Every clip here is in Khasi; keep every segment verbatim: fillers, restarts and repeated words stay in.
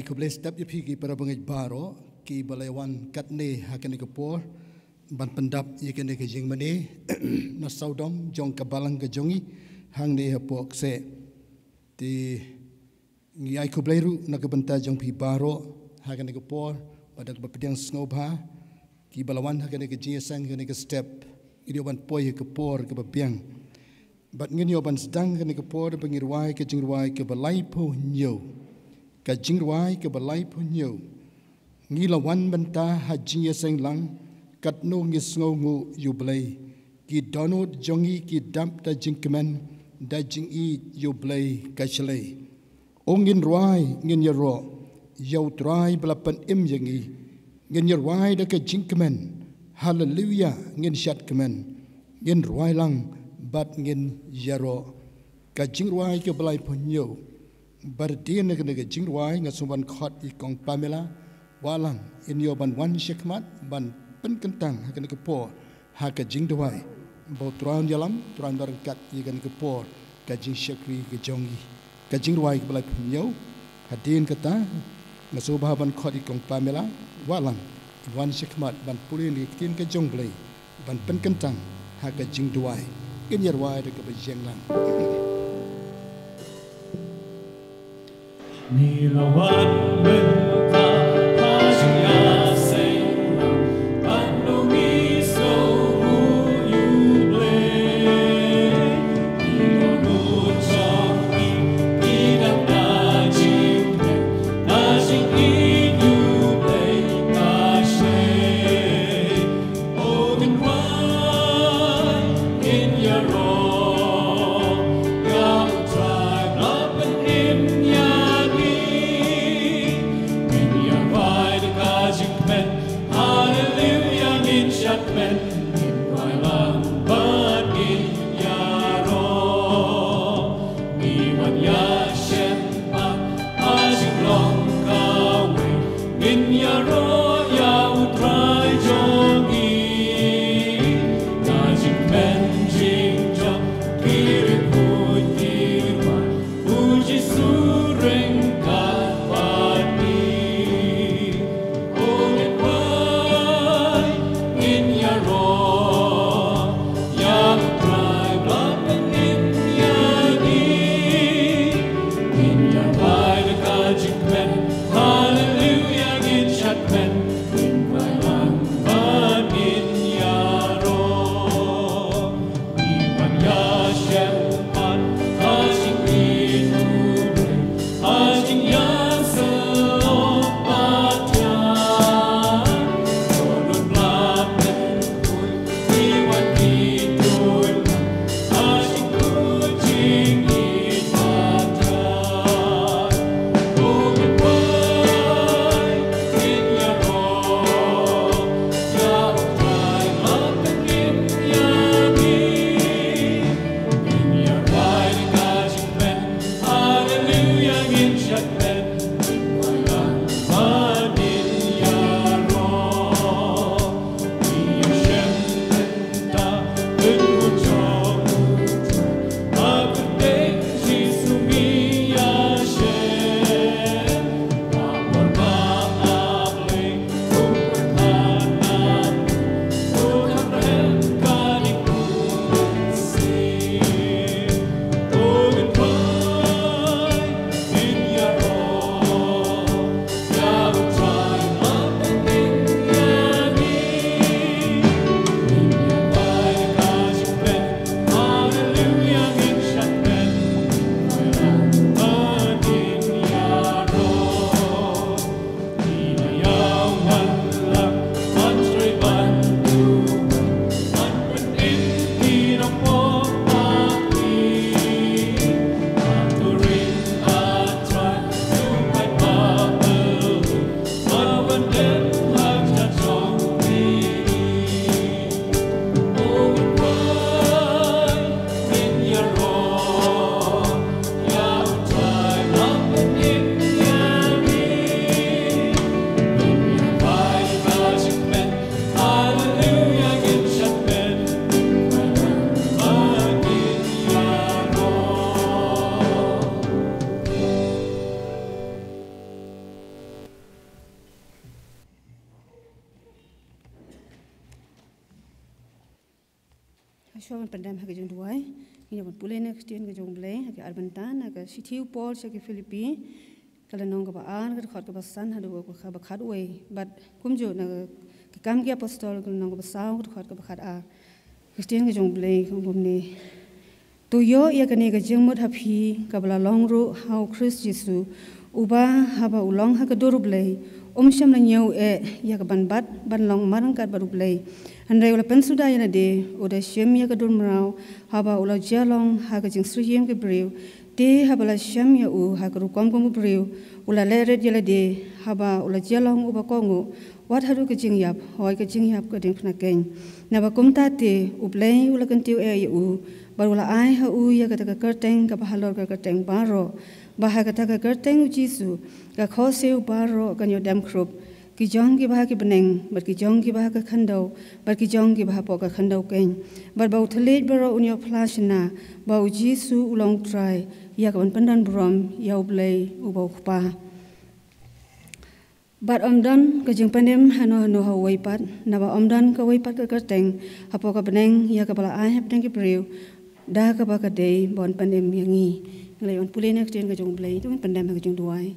Khublei step ïa phi ki para bangeit baroh kiba la wan katne ha kane ka por ban pyndap ïa kane ka jingmane na sawdong jong ka balang ka jong ngi hangne hapoh Kseh. Te ngi ai khublei ruh na ka bynta jong phi baroh ha kane ka por, bad da kaba pdiang sngewbha kiba la wan ha kane ka jingïaseng, kane ka step. Ngi dei ban poi ha ka por kaba biang. Bad ngin ïoh ban sdang kane ka por ba ngi rwai ka jingrwai kaba laiphew hynñiew. Ka jingrwai kaba laiphew hynñiew. Ngi la wan mynta ha jingïaseng lang, katno ngi sngewnguh ïa U Blei. Ki dohnud jong ngi ki dap da jingkmen, da jingïeit ïa U Blei ka shlei. O ngin rwai, ngin ïaroh ïa U Trai ba la pynim ïa ngi. Ngin ïarwai da ka jingkmen. Haleluya, ngin shad kmen. Ngin rwai lang bad ngin ïaroh. Ka jingrwai kaba laiphew hynñiew. Bad hadien kane ka jingrwai nga sngewbha ban khot ïa i Kong Pamela. Wah lang, in ïoh ban wan shakhmat ban pynkyntang ha kane ka por ha ka jingduwai. Ba U Trai un ïalam, U Trai un ryngkat ïa kane ka por, ka jingshakri ka jong ngi. Ka jingrwai kaba laiphew hynñiew. Hadien kata nga sngewbha ban khot ïa i Kong Pamela. Wah lang, in wan shakhmat ban pule ïa ka ktien ka jong U Blei, ban pynkyntang ha ka jingduwai. Ngin ïarwai da kaba ïeng lang. Ngi la wan mynta ha jingïaseng lang, bad ngi sngewnguh ïa U Blei. Ki dohnud jong ngi ki dap da jingkmen, da jingïeit ïa U Blei ka shlei. O ngin wan, ngin ïaroh ïa U Trai ba la pynim ïa ngi. Shuwa ban pyndem ha ka jingduwai, ngin ïa ban pule na ka ktien ka jong U Blei, ha ka ar bynta na ka shithi u Paul sha ki Philippi, ka lynnong kaba ar, ka dkhot kaba san haduh ka kaba khatwei. Bad kumjuh na ka Kam ki Apostol, ka lynnong kaba saw, ka dkhot kaba khatar. Ka ktien ka jong U Blei ka ong kumne: To ïoh ïa kane ka jingmut ha phi, kaba la long ruh ha U Khrist Jisu, uba haba u long ha ka dur U Blei, um shym la ñiew eh ïa ka ban bat ban long marryngkat bad U Blei. Hynrei u la pynsuda ïa lade, u da shim ïa ka dur mraw, haba u la jia long ha ka jingsyriem ki briew. Te haba la shem ïa u ha ka rukom kum u briew, u la leh rit ïa lade, haba u la jia long uba kohnguh, wat haduh ka jingïap, hooid, ka jingïap ka diengphna keiñ. Naba kumta te, U Blei u la kyntiew eh ïa u, bad u la ai ha u ïa kata ka kyrteng kaba halor ka kyrteng baroh, ba ha kata ka kyrteng U Jisu, ka khohsiew baroh kan ïoh dem khrup, ki jong kiba ha ki bneng, bad ki jong kiba ha ka khyndew, bad ki jong kiba hapoh ka khyndew keiñ. Bad ba u thylliej baroh un ïoh phla shynna ba U Jisu u long U Trai, ïa ka ban pyndon burom ïa U Blei uba U Kpa. Bad ym don ka jingpynim hano hano ha uwei pat, naba ym don kawei pat ka kyrteng hapoh ka bneng ïa kaba la ai hapdeng ki briew, da kaba ka dei ban pynim ïa ngi. Ngi la ïoh pule na ka ktien ka jong U Blei, to ngin pyndem ha ka jingduwai.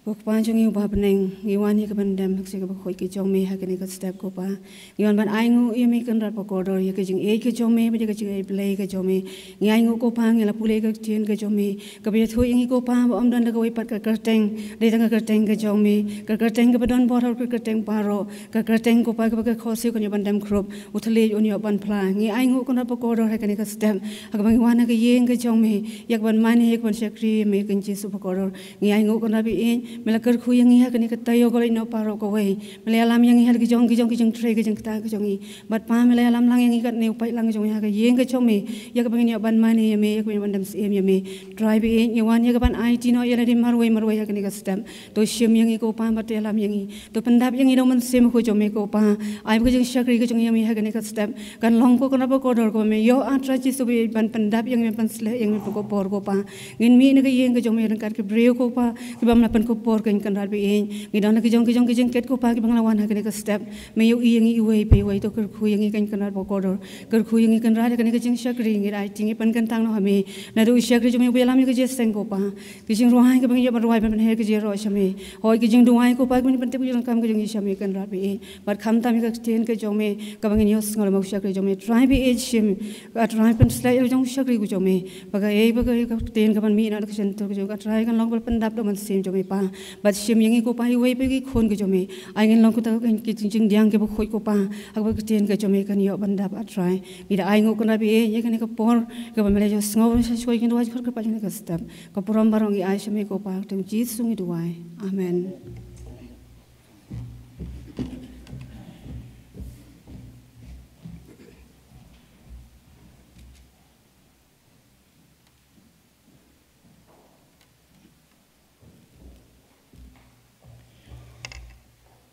Ko Kpa jong ngi uba ha bneng, ngi wan ïa ka ban dem ha ka jingkhuid ka jong me ha kane ka step, ko Pa. Ngi wan ban ainguh ïa me Kynrad ba kordor, ïa ka jingïeit ka jong me, bad ïa ka jingïeit Blei ka jong me. Ngi ainguh, ko Pa, ngi la pule ka ktien ka jong me, kaba ïathuh ïa ngi, ko Pa, ba ym don da kawei pat ka kyrteng, dei tang ka kyrteng ka jong me, ka kyrteng kaba don bor halor ka kyrteng baroh, ka kyrteng, ko Pa, kaba ka khohsiew kan ïoh ban dem khrup, u thylliej un ïoh ban phla. Ngi ainguh Kynrad ba kordor ha kane ka step, ha kaba ngi wan ha ka ïing ka jong me, ïa ka ban mane, ïa ka ban shakri ïa me, Kynrad Jisu ba kordor. Ngi ainguh Kynrad ba ïeit, me la kyrkhu ïa ngi ha kane ka taïew, ko leit noh baroh kawei. Me la ïalam ïa ngi ha la ki jong ki jong ki jingtrei, ki jingktah ki jong ngi. Bad Pa, me la ïalam lang ïa ngi katne u paidlang jong ngi ha ka ïing ka jong me, ïa kaba ngin ïoh ban mane ïa me, ïa kaba ngin ïoh ban dem syiem ïa me. Trai ba ïeit, ngi wan ïa ka ban aiti noh ïa lade marwei marwei ha kane ka step. To shim ïa ngi, ko Pa, bad to ïalam ïa ngi. To pyndap ïa ngi da u Mynsiem Bakhuid jong me, ko Pa. Ai ba ka jingshakri ka jong ngi ïa me ha kane ka step kan long, ko Kynrad ba kordor, kaba me ïoh, ah Trai Jisu, ban pyndap ïa ngi, ban pynshlur ïa ngi, ban pynkupbor, ko Pa. Ngin mih na ka ïing ka jong me ryngkat ki briew, ko Pa, kiba me la pynkupbor, Kynrad ba ïeit. Ngi don la ki jong ki jong ki jingkit, ko Pa, kiba nga la wan ha kane ka step. Me ïohi ïa ngi iwei pa iwei, to kyrkhu ïa ngi, Kynrad ba kordor. Kyrkhu ïa ngi Kynrad ha kane ka jingshakri, ngi aiti, ngi pynkyntang noh ha me. Naduh u shakri jong me uba ïalam ïa ka jingïaseng, ko Pa. Ki jingrwai kiba ngi ïoh ban rwai ban pynher ka jingïaroh sha me. Hooid, ki jingduwai, ko Pa, kiba ngi pyntip ka jingdonkam ka jong ngi sha me, Kynrad ba ïeit. Bad khamtam ïa ka ktien ka jong me, kaba ngin ïohsngew lem bad u shakri jong me. Trai ba ïeit, shim, ah Trai, pynshlur ïa la ka jong u shakri ka jong me. Ba kaei ba kaei ka ktien kaban mih na ka shyntur ka jong, ah Trai, kan long ba la pyndap da u Mynsiem jong me, Pa. Bad shim ïa ngi, ko Pa, iwei pa iwei ki khun ka jong me. Ai ngin long kumta ki jing, jingdiang kiba khuid, ko Pa. Ha kaba ka ktien ka jong me kan ïoh ban dap, ah Trai. Ngi da ainguh Kynrad ba ïeit ïa kane ka por, kaba me la ïohsngew sha shwa ïa ki jingduwai jingkyrpad ha kane ka step. Ka burom baroh ngi ai sha me, ko Pa, ha ka kyrteng U Jisu ngi duwai. Amen.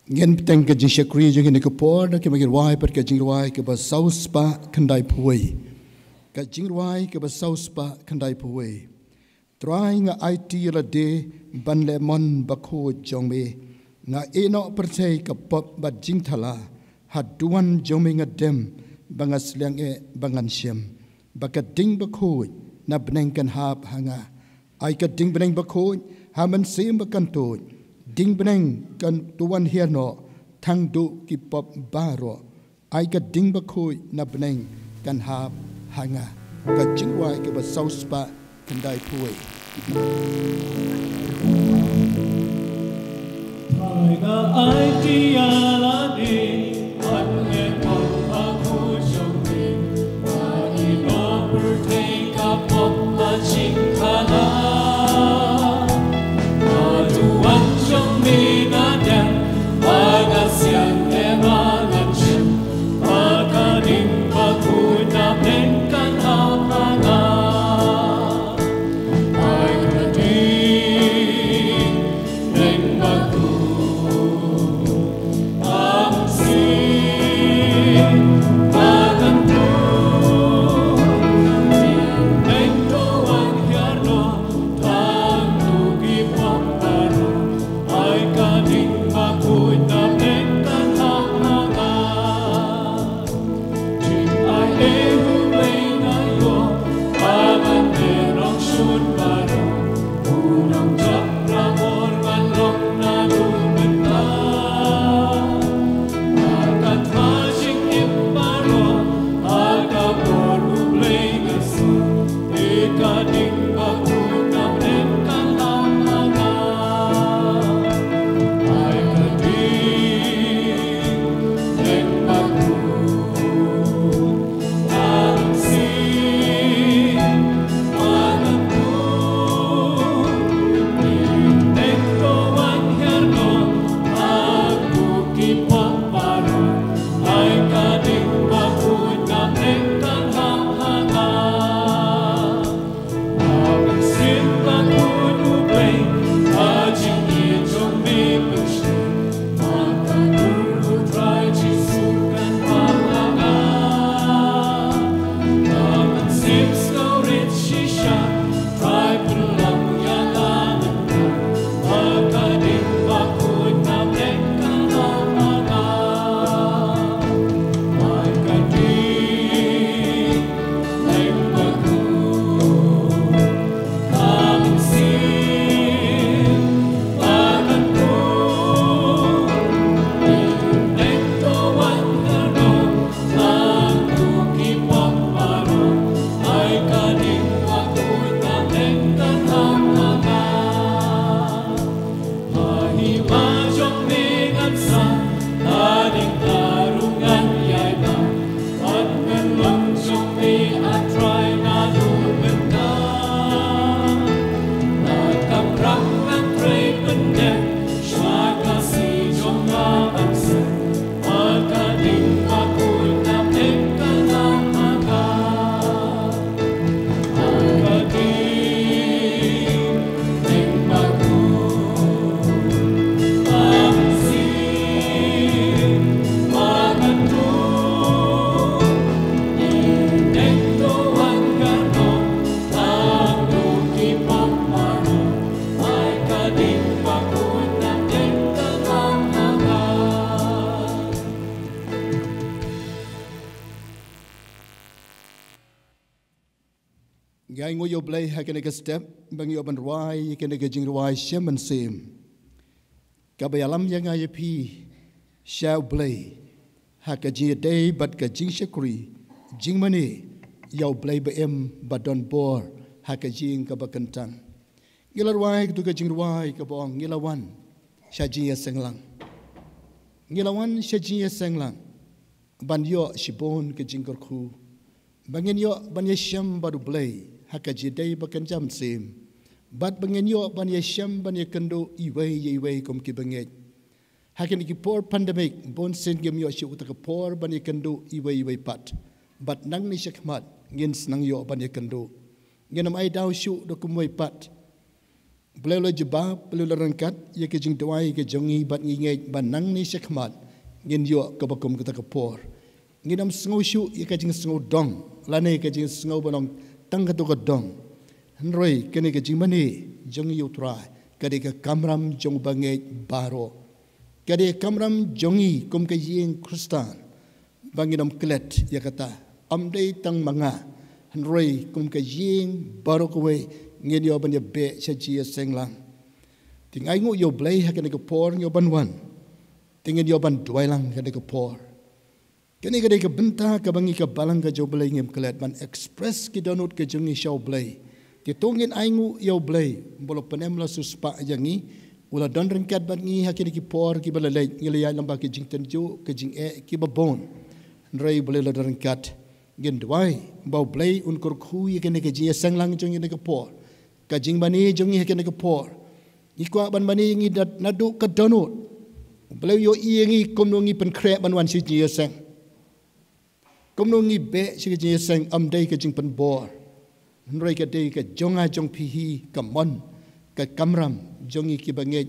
Ngin bteng ka jingshakri jong ngi ha kane ka por, da kaba ngin rwai pat ka jingrwai kaba saw spah khyndaiphew wei. Ka jingrwai kaba saw spah khyndaiphew wei. Trai, nga aiti ïa lade ban leh mon bakhuid jong me. Nga ïehnoh pyrthei ka pop bad jingthala. Ha duwan jong me nga dem, ba nga sliang eh ba ngan shem. Ba ka ding bakhuid na bneng kan hap ha nga. Ai ka ding bneng bakhuid ha mynsiem ba kan tuid. Ding bneng kan tuwan hiar noh, thang duh ki pop baroh. Ai ka ding bakhuid na bneng kan hap ha nga. Ka jingrwai kaba saw spah khyndaiphew wei. Ai nga aiti ïa lade ban leh mon bakhuid jong me. Ai noh pyrthei ka pop bad jingthala. Ka duwan jong me nga dem, ba nga sliang eh ba ngan shem. Ba ka ding bakhuid na bneng kan hap ha nga. Ai ka ding bneng bakhuid. Nga ainguh ïa U Blei ha kane ka step ba ngi ïoh ban rwai ïa kane ka jingrwai shem mynsiem kaba ïalam ïa nga ïa phi sha U Blei ha ka jingïadei bad ka jingshakri, jingmane ïa U Blei ba im ba don bor ha ka jingim kaba kyntang. Ngi la rwai katu ka jingrwai kaba ong ngi la wan sha jingïaseng lang. Ngi la wan sha jingïaseng lang ban ïoh shibun ka jingkyrkhu, ba ngin ïoh ban ïashem bad U Blei ha ka jingïadei ba kynja mynsiem, bad ba ngin ïoh ban ïashem ban ïakynduh iwei ïa iwei kum ki bangeit. Ha kine ki por pandemic, bun sien ngim ïoh shuh kata ka por ban ïakynduh iwei ïa iwei pat. Bad nangne shakhmat ngin sa nang ïoh ban ïakynduh. Ngin ym ai daw shuh da kumwei pat. U Blei u la jubab, U Blei u la ryngkat ïa ka jingduwai ka jong ngi bad ngi ngeit ba nangne shakhmat ngin ïoh kaba kum kata ka por. Ngin ym sngew shuh ïa ka jingsngew dong lane ka jingsngew ba long tang katu ka dong. Hynrei kane ka jingmane jong ngi ïa U Trai ka dei ka kamram jong u bangeit baroh. Ka dei ka kamram jong ngi kum ka ïing Khristan ba ngin ym klet ïa kata. Ym dei tang ma nga, hynrei kum ka ïing baroh kawei ngin ïoh ban ïabeh sha jingïaseng lang. Te nga ainguh ïa U Blei ha kane ka por ngi ïoh ban wan, te ngin ïoh ban duwai lang ha kane ka por. Kane ka dei ka bynta kaba ngi ka balang ka jong U Blei ngim klet ban express ki dohnud ka jong ngi sha U Blei. Te to ngin ainguh ïa U Blei ba u la pynim, la siewspah ïa ngi, u la don ryngkat bad ngi ha kine ki por kiba la leit. Ngi la ïaid lyngba ki jingtynjuh, ki jingeh kiba bun. Hynrei U Blei u la don ryngkat. Ngin duwai ba U Blei un kyrkhu ïa kane ka jingïaseng lang jong ngi ha kane ka por, ka jingmane jong ngi ha kane ka por. Ngi kwah ban mane ïa ngi da naduh ka dohnud. U Blei u ïohi ïa ngi kumno ngi pynkhreh ban wan sha ka jingïaseng. Kumno ngi beh sha ka jingïaseng ym dei ka jingpynbor, hynrei ka dei ka jong nga jong phi hi, ka mon, ka kamram jong ngi ki bangeit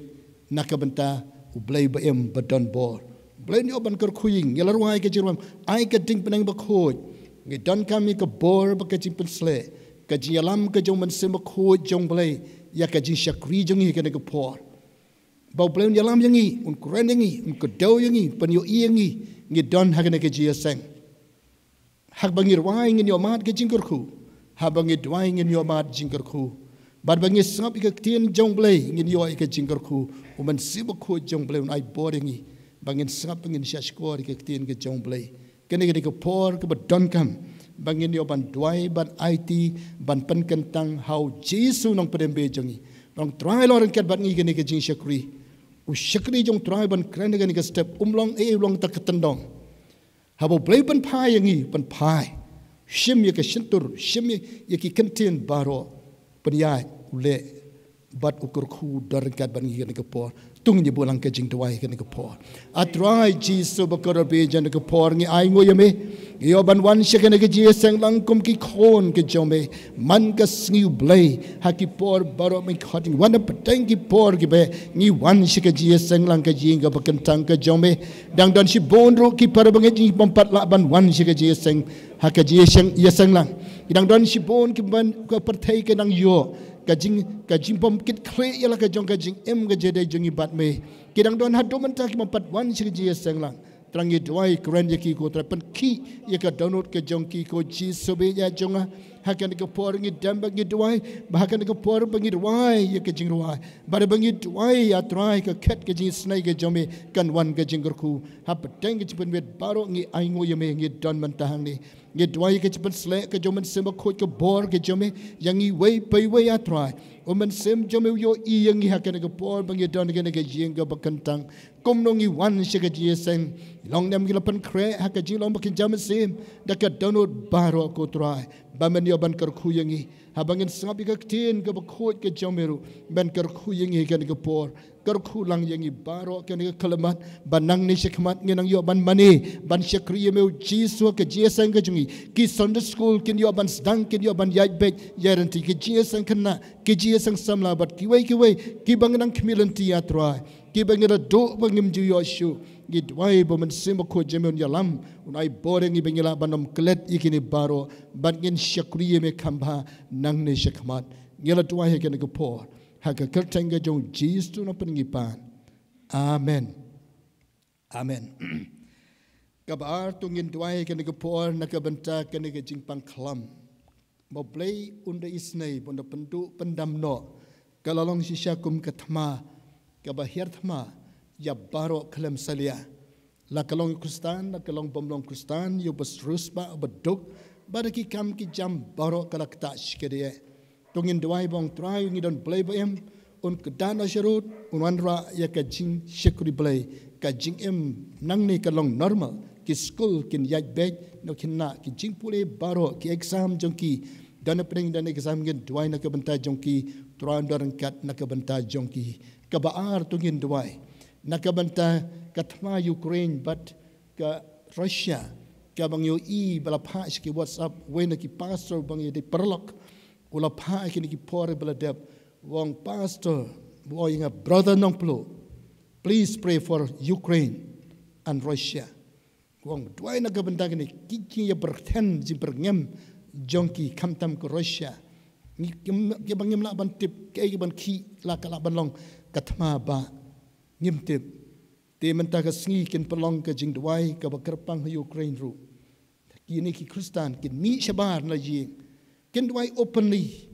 na ka bynta U Blei ba im ba don bor. U Blei un ïoh ban kyrkhu ïa ngi. Ngi la rwai ka jingrwai, ai ka ding bneng bakhuid. Ngi donkam ïa ka bor bad ka jingpynshlur, ka jingïalam ka jong U Mynsiem Bakhuid jong U Blei ïa ka jingshakri jong ngi ha kane ka por. Ba U Blei un ïalam ïa ngi, un kren ïa ngi, un kdew ïa ngi, pynïohi ïa ngi, ngi don ha kane ka jingïaseng. Haba ngi rwai ngin ïoh mad ka jingkyrkhu. Haba ngi duwai ngin ïoh mad jingkyrkhu. Bad ba ngi sngap ïa ka ktien jong U Blei ngin ïoh ïa ka jingkyrkhu. U Mynsiem Bakhuid jong U Blei un ai bor ïa ngi ba ngin sngap, ba ngin shahshkor ïa ka ktien ka jong U Blei. Kane ka dei ka por kaba donkam ba ngin ïoh ban duwai, ban aiti, ban pynkyntang ha U Jisu Nongpynim Baïeit jong ngi. Ba U Trai long ryngkat bad ngi kane ka jingshakri. U shakri jong U Trai ban kren ha kane ka step um long ei ei, u long tang ka tyndong. Haba U Blei u pynphai ïa ngi, u pynphai, shim ïa ka shyntur, shim ïa, ïa ki kyntien baroh, pynïaid, u leh bad u kyrkhu, u don ryngkat bad ngi ha kane ka por. To ngin ïa buh lang ka jingduwai ha kane ka por. A Trai Jisu bakordor, ha kane ka por ngi ainguh ïa me. Ngi ïoh ban wan sha kane ka jingïaseng lang kum ki khun ki jong me man ka sngi, U Blei. Ha ki por baroh mynta ngi wan, hapdeng ki por kiba ngi wan sha ka jingïaseng lang, ka jingïaseng kaba kyntang ka jong me. Dang don shibun ruh ki para bangeit jong ngi bym pat lah ban wan sha ka jingïaseng, ha ka jingïaseng, ïaseng lang. Ki dang don shibun ki ban, ka pyrthei ka dang ïoh ka jing, ka jingbymkitkhlieh ïa la ka jong ka jingim ka jingïadei jong ngi bad me. Ki dang don haduh mynta ki bym pat wan sha ka jingïaseng lang. Trai ngi duwai, kren ïa ki ko Trai, pynkhih ïa ka dohnud ka jong ki ko Jisu Baïeit jong nga. Ha kane ka por ngi dem bad ngi duwai, ba ha kane ka por ba ngi rwai ïa ka jingrwai, bad ba ngi duwai ïa Trai ka khet ka jingisynei ka jong me kan wan ka jingkyrkhu. Hapdeng ka jingpynbeit baroh ngi ainguh ïa me, ngi don mynta hangne. Ngi duwai ïa ka jingpynsleh ka jong U Mynsiem Bakhuid, ka bor ka jong me ïa ngi iwei pa iwei A Trai. U Mynsiem jong me u ïohi ïa ngi ha kane ka por ba ngi don ha kane ka ïing kaba kyntang. Kumno ngi wan sha ka jingïaseng, long ne em ngi la pynkhreh ha ka jinglong ba kynja mynsiem da ka dohnud baroh ko Trai, ba men ïoh ban kyrkhu ïa ngi. Haba ngin sngap ïa ka ktien kaba khuid ka jong me ruh, men kyrkhu ïa ngi ha kane ka por. Kyrkhu lang ïa ngi baroh kane ka khyllipmat, ba nangne shakhmat ngin nang ïoh ban mane, ban shakri ïa me U Jisu ha ka jingïaseng ka jong ngi. Ki Sunday school kin ïoh ban sdang, kin ïoh ban ïaid beit ïaid lynti, ki jingïaseng khynnah, ki jingïaseng samla bad kiwei kiwei kiba ngi nang khmih lynti A Trai, kiba ngi la duh ba ngim ju ïoh shuh. Ngi duwai ba U Mynsiem Bakhuid jong me un ïalam, un ai bor ïa ngi ba ngin lah ban ym klet ïa kine baroh, bad ngin shakri ïa me kham bha nangne shakhmat. Ngi la duwai ha kane ka por ha ka kyrteng ka jong U Jisu Nongpynim Baïeit. Amen. Amen. Kaba ar, to ngin duwai ha kane ka por na ka bynta kane ka jingpang khlam. ba U Blei un da isynei, ba un da pynduh pyndam noh, ka la long shisha kum ka thma kaba hiar thma ïa baroh khlem salia. La ka long Khristan, la ka long bym long Khristan, ïa uba riewspah, uba duk, bad da ki kam ki jam baroh ka la ktah shikatdei. To ngin duwai ba ong Trai, ngi don Blei ba im, un kyndat noh sharud, un wanrah ïa ka jingshakri Blei, ka jingim nangne ka long normal, ki skul kin ïaid beit, noh kin na ki jingpule baroh, ki exam jong ki, don hapdeng don exam, ngin duwai na ka bynta jong ki, Trai un da ryngkat na ka bynta jong ki. Kaba ar, to ngin duwai na ka bynta ka thma Ukraine bad ka Russia, kaba ngi ïohi ba la phah sha ki WhatsApp, uwei na ki pastor ba ngi dei paralok, u la phah ha kine ki por ba la dep, u ong pastor, u ong ïa nga, brother Nongpluh, please pray for Ukraine and Russia. U ong duwai na ka bynta kine ki jingïabyrthen, jingbyrngem jong ki, khamtam ka Russia. Ngi kim, kiba ngim lah ban tip kaei kaban khih, la ka lah ban long ka thma ba ngim tip. Te mynta ka sngi kin pynlong ka jingduwai kaba kyrpang ha Ukraine ruh. Kine ki Khristan kin mih shabar na la ïing, kin duwai openly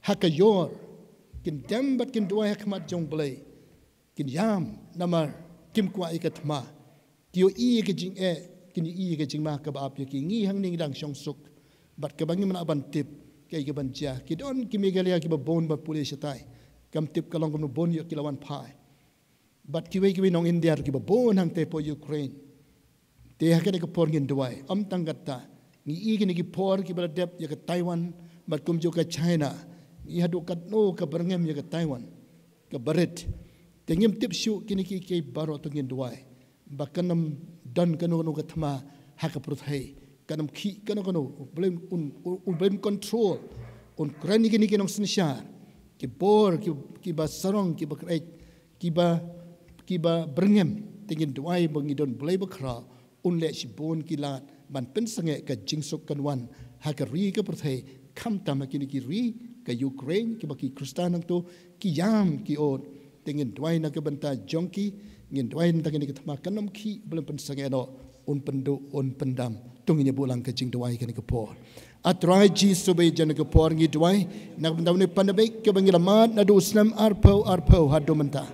ha ka ïor, kin dem bad kin duwai ha khmat jong U Blei, kin ïam, namar kim kwah ïa ka thma. Ki ïohi ïa ka jingeh, kin ïohi ïa ka jingma kaba ap ïa ki. Ngi hangne ngi dang shong suk, bad kaba ngim lah ban tip kaei kaban jia. Ki don ki Meghalaya kiba bun ba pule shatai, kam tip ka long kumno, bun ïoh ki la wan phai. Bad kiwei kiwei nong India ruh kiba bun hangtei hapoh Ukraine. Te ha kane ka por ngin duwai. Ym tang katta, ngi ïohi kine ki por kiba la dep ïa ka Taiwan bad kumjuh ka China. Ngi ïohi haduh katno ka byrngem ïa ka Taiwan, ka barit. Te ngim tip shuh kine kiei kiei baroh, to ngin duwai ba kan ym don kano kano ka thma ha ka pyrthei. Kan ym khih kano kano, U Blei un, un, U Blei un control, un kren ïa kine ki nongsynshar, ki bor, ki, kiba sarong, kiba kyrhai, kiba, kiba byrngem. Te ngin duwai ba ngi don Blei bakhraw, un leh shibun ki lad ban pynsangeh, ka jingsuk kan wan ha ka ri ka pyrthei, khamtam ha kine ki ri, ka Ukraine, kiba ki Khristan hangto ki ïam ki ud. Te ngin duwai na ka bynta jong ki, ngin duwai na ka bynta kine ki thma, kan ym khih, Blei un pynsangeh noh, un pynduh, un pyndam. To ngin ïa buh lang ka jingduwai kane ka por. A Trai Jisu ba ïeit, ha kane ka por ngi duwai na ka bynta une u pandemic kaba ngi la mad naduh u snem arphew arphew haduh mynta.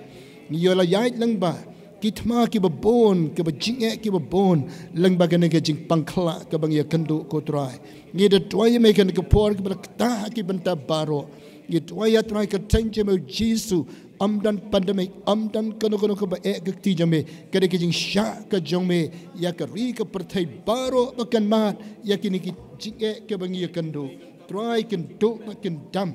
Ngi ïoh la ïaid lyngba ki thma kiba bun, kiba jingeh kiba bun, lyngba kane ka jingpang khyllah kaba ngi ïakynduh, ko Trai. Ngi da duwai ïa me ha kane ka por kaba la ktah ha ki bynta baroh. Ngi duwai, A Trai, ka kyrteng jong me, Jisu, ym don pandemic, ym don kano kano kaba eh ka kti jong me. Ka dei ka jingshah ka jong me ïa ka ri ka pyrthei baroh ba kan mad ïa kine ki jingeh kaba ngi ïakynduh. Trai, kynduh bad kyndam.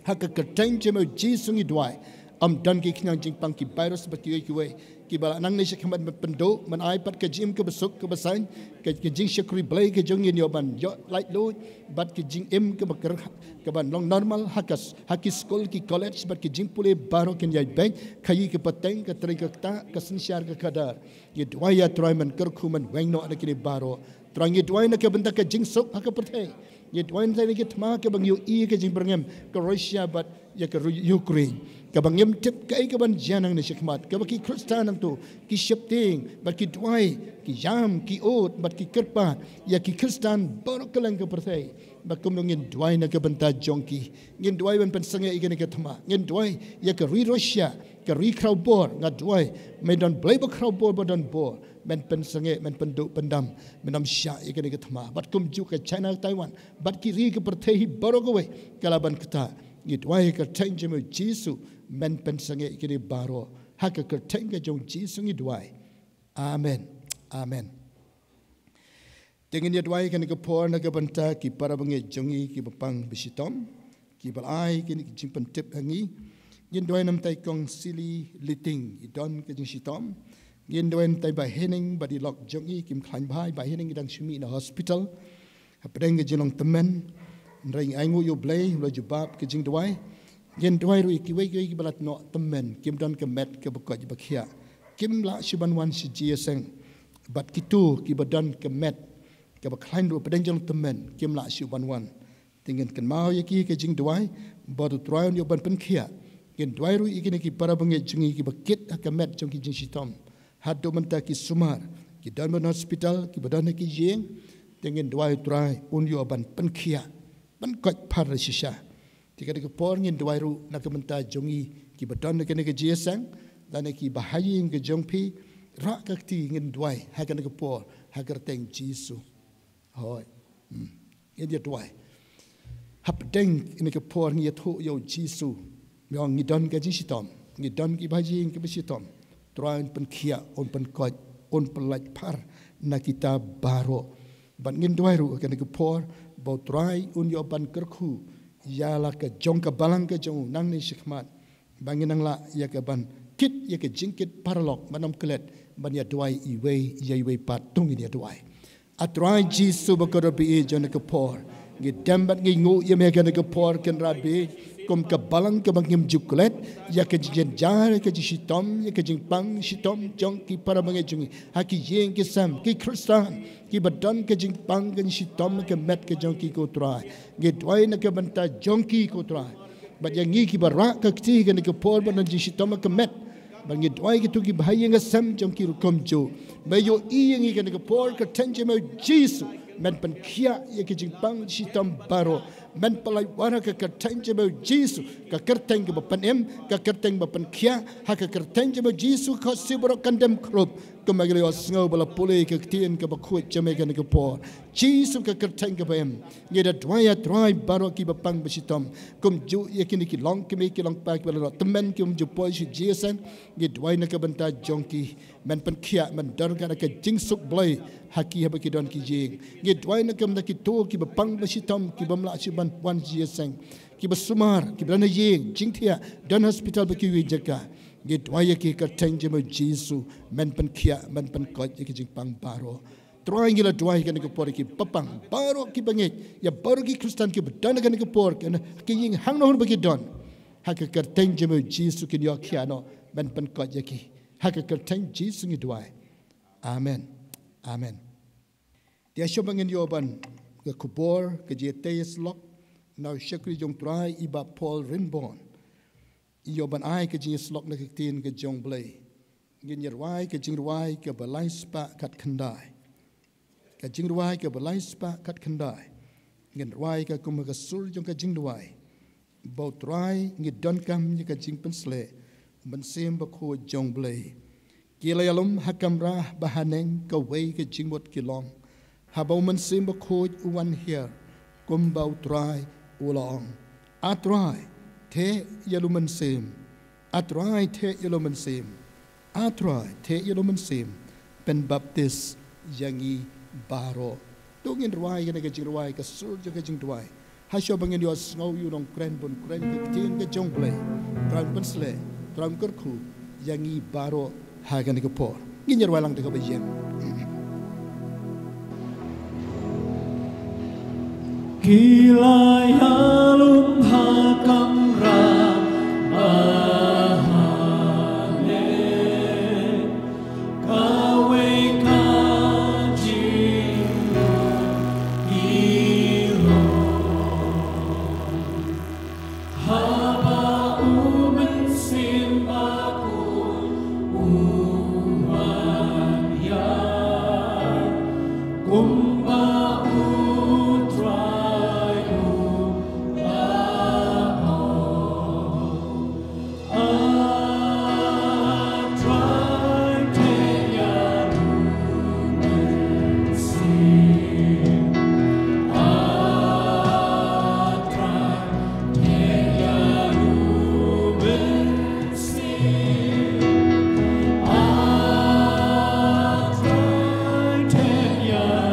Ha ka kyrteng jong me, Jisu, ngi duwai. Ym don ki khñiang jingpang, ki virus bad kiwei kiwei kiba la nang ne sha khmat ban pynduh, ban ai pat ka jingim kaba suk kaba saiñ, ka, ka jingshakri Blei ka jong ngi, ngi ïoh ban ïoh laitluid bad ka jingim kaba kyrhai, kaban long normal ha ka s-, ha ki skul, ki college bad ki jingpule baroh kin ïaid beit, khaïi ka pateng, ka trei ka ktah, ka synshar ka khadar. Ngi duwai, A Trai, men kyrkhu, men weng noh na kine baroh. Trai, ngi duwai na ka bynta ka jingsuk ha ka pyrthei. Ngi duwai na kine ki thma kaba ngi ïohi ka jingbyrngem, ka Russia bad ïa ka Ru-, Ukraine. Kaba ngim tip kaei kaban jia nangne shakhmat, kaba ki Khristan hangto ki sheptieng bad ki duwai, ki ïam, ki ud bad ki kyrpad ïa ki Khristan baroh kylleng ka pyrthei. Bad kumno ngin duwai na ka bynta jong ki. Ngin duwai ban pynsangeh ïa kane ka thma. Ngin duwai ïa ka ri Russia, ka ri khraw bor, nga duwai, me don Blei ba khraw bor, ba don bor, men pynsangeh, men pynduh pyndam, men ym shah ïa kane ka thma. Bad kumjuh ka China, Taiwan bad ki ri ka pyrthei hi baroh kawei ka la ban ktah. Ngi duwai ha ka kyrteng jong me, Jisu, men pynsangeh ïa kine baroh. Ha ka kyrteng ka jong Jisu ngi duwai. Amen. Amen. Te ngin ïa duwai ha kane ka por na ka bynta ki para bangeit jong ngi kiba pang ba shitom, kiba la ai kine ki jingpyntip ha ngi. Ngin duwai na ka bynta i Kong Sili Liting, i don ka jingshitom. Ngin duwai na ka bynta i Bah Henning bad i lok jong i, kim khlaiñ bha, i Bah Henning i dang shu mih na hospital hapdeng ka jinglong tymmen. Hynrei ngi ainguh ïa U Blei, U la jubab ka jingduwai. Ngin duwai ruh ïa kiwei kiwei kiba la tnat tymmen, kim don ka met kaba koit ba khiah, kim lah shuh ban wan sha jingïaseng. Bad kito kiba don ka met kaba khlaiñ ruh hapdeng jinglong tymmen, kim lah shuh ban wan. Te ngin kynmaw ïa ki ha ka jingduwai, bad U Trai un ïoh ban pynkhiah. Ngin duwai ruh ïa kine ki para bangeit jong ngi kiba kit ha ka met jong ki jingshitom. Haduh mynta ki sumar, ki don ban hospital, kiba don ha ki ïing. Te ngin duwai, U Trai un ïoh ban pynkhiah. Ban koit phar shisha. Te kane ka por ngin duwai ruh na ka bynta jong ngi kiba don ha kane ka jingïaseng, lane kiba ha ïing ka jong phi, rah ka kti ngin duwai ha kane ka por, ha ka kyrteng Jisu. Hooid. Hmm. Ngin ïa duwai. Hapdeng kane ka por ngi ïathuh ïa u Jisu. Ngi ong ngi don ka jingshitom. Ngi don kiba ha ïing kiba shitom. Trai un pynkhiah, un pynkoit, un pynlait phar na kita baroh. Bad ngin duwai ruh ha kane ka por, ba u Trai un ïoh ban kyrkhu ïa la ka jong ka balang ka jong u nangne shakhmat. Ba ngin nang lah ïa ka ban kit ïa ka jingkit paralok ban ym klet ban ïa duwai iwei ïa iwei pat, to ngin ïa duwai. A Trai Jisu ba kordor ba ïeit, jong kane ka por ngi dem bad ngi nguh ïa me ha kane ka por, Kynrad ba ïeit, kum ka balang kaba ngim ju klet ïa ka jingjynjar, ïa ka jingshitom, ïa ka jingpang shitom jong ki para bangeit jong ngi ha ki ïing ki sem, ki Khristan kiba don ka jingpang ka jingshitom ka met ka jong ki, ko Trai. Ngi duwai na ka bynta jong ki, ko Trai. Bad ïa ngi kiba rah ka kti ha kane ka por ba don jingshitom ka met, bad ngi duwai ïa kito kiba ha ïing ha sem jong ki ruh kumjuh. Me ïohi ïa ngi ha kane ka por, ka kyrteng jong me Jisu, men pynkhiah ïa ka jingpang shitom baroh. Men pynlait wara ka kyrteng jong me Jisu, ka kyrteng kaba pynim, ka kyrteng ba pynkhiah. Ha ka kyrteng jong me Jisu ka khohsiew baroh kan dem khrup. Kumba ngi la ïohsngew ba la pule ka ktien kaba khuid jong me ha kane ka por, Jisu, ka kyrteng kaba im. Ngi da duwai, a Trai, baroh kiba pang ba shitom, kumjuh ïa kine ki longkmie ki longkpa kiba la noh tymmen, kim ju poi sha jingïaseng. Ngi duwai na ka bynta jong ki, men pynkhiah, men don ka jingsuk Blei ha ki, haba ki don ki ïing. Ngi duwai na ka bynta kito kiba pang ba shitom, ki bym lah shuh ban wan sha jingïaseng, kiba sumar, kiba don ha ïing, jingthiah, don hospital bad kiwei jaka. Ngi duwai ïa ki ha ka kyrteng jong me Jisu, men pynkhiah, men pynkoit ïa ki jingpang baroh. Trai, ngi la duwai ha kane ka por ïa kiba pang baroh, kiba ngeit, ïa baroh ki Khristan kiba don ha kane ka por, ha ki ïing hangne hangno ba ki don. Ha ka kyrteng jong me Jisu kin ïoh khiah noh, men pynkoit ïa ki. Ha ka kyrteng Jisu ngi duwai. Amen. Amen. Te shuwa ba ngin ïoh ban ka khubor, ka jingïatei ïasyllok na u shakri jong u Trai, i Bah Paul Rinborn, i ïoh ban ai ka jingïasyllok na ka ktien ka jong u Blei, ngin ïa rwai ka jingrwai kaba lai spah khatkhyndai. Ka jingrwai kaba lai spah khatkhyndai. Ngin rwai ka kum ka sur jong ka jingrwai. Ba u Trai, ngi donkam ïa ka jingpynshlur u Mynsiem Bakhuid jong u Blei. Ki la ïalum ha kamra ba haneng kawei ka jingmut ki long, haba u Mynsiem Bakhuid u wan hiar, kumba u Trai u la ong: A Trai, theh ïa la u mynsiem. A Trai, theh ïa la u mynsiem. A Trai, theh ïa la u mynsiem. Pynbaptis ïa ngi baroh. To ngin rwai ïa kane ka jingrwai, ka sur jong ka jingduwai. Ha shuwa ba ngin ïohsngew ïa u nongkren ba un kren ka ktien ka jong u Blei, Trai un pynshlur, Trai un kyrkhu ïa ngi baroh ha kane ka por. Ngin ïa rwai lang da kaba ïeng. Ki la ïalum ha kamra ba haneng kawei ka jingmut ki long, haba u Mynsiem Bakhuid u wan hiar, kumba u Trai u la ong. A Trai, theh ïa la u mynsiem. A Trai, theh ïa la u mynsiem. A Trai, theh ïa la u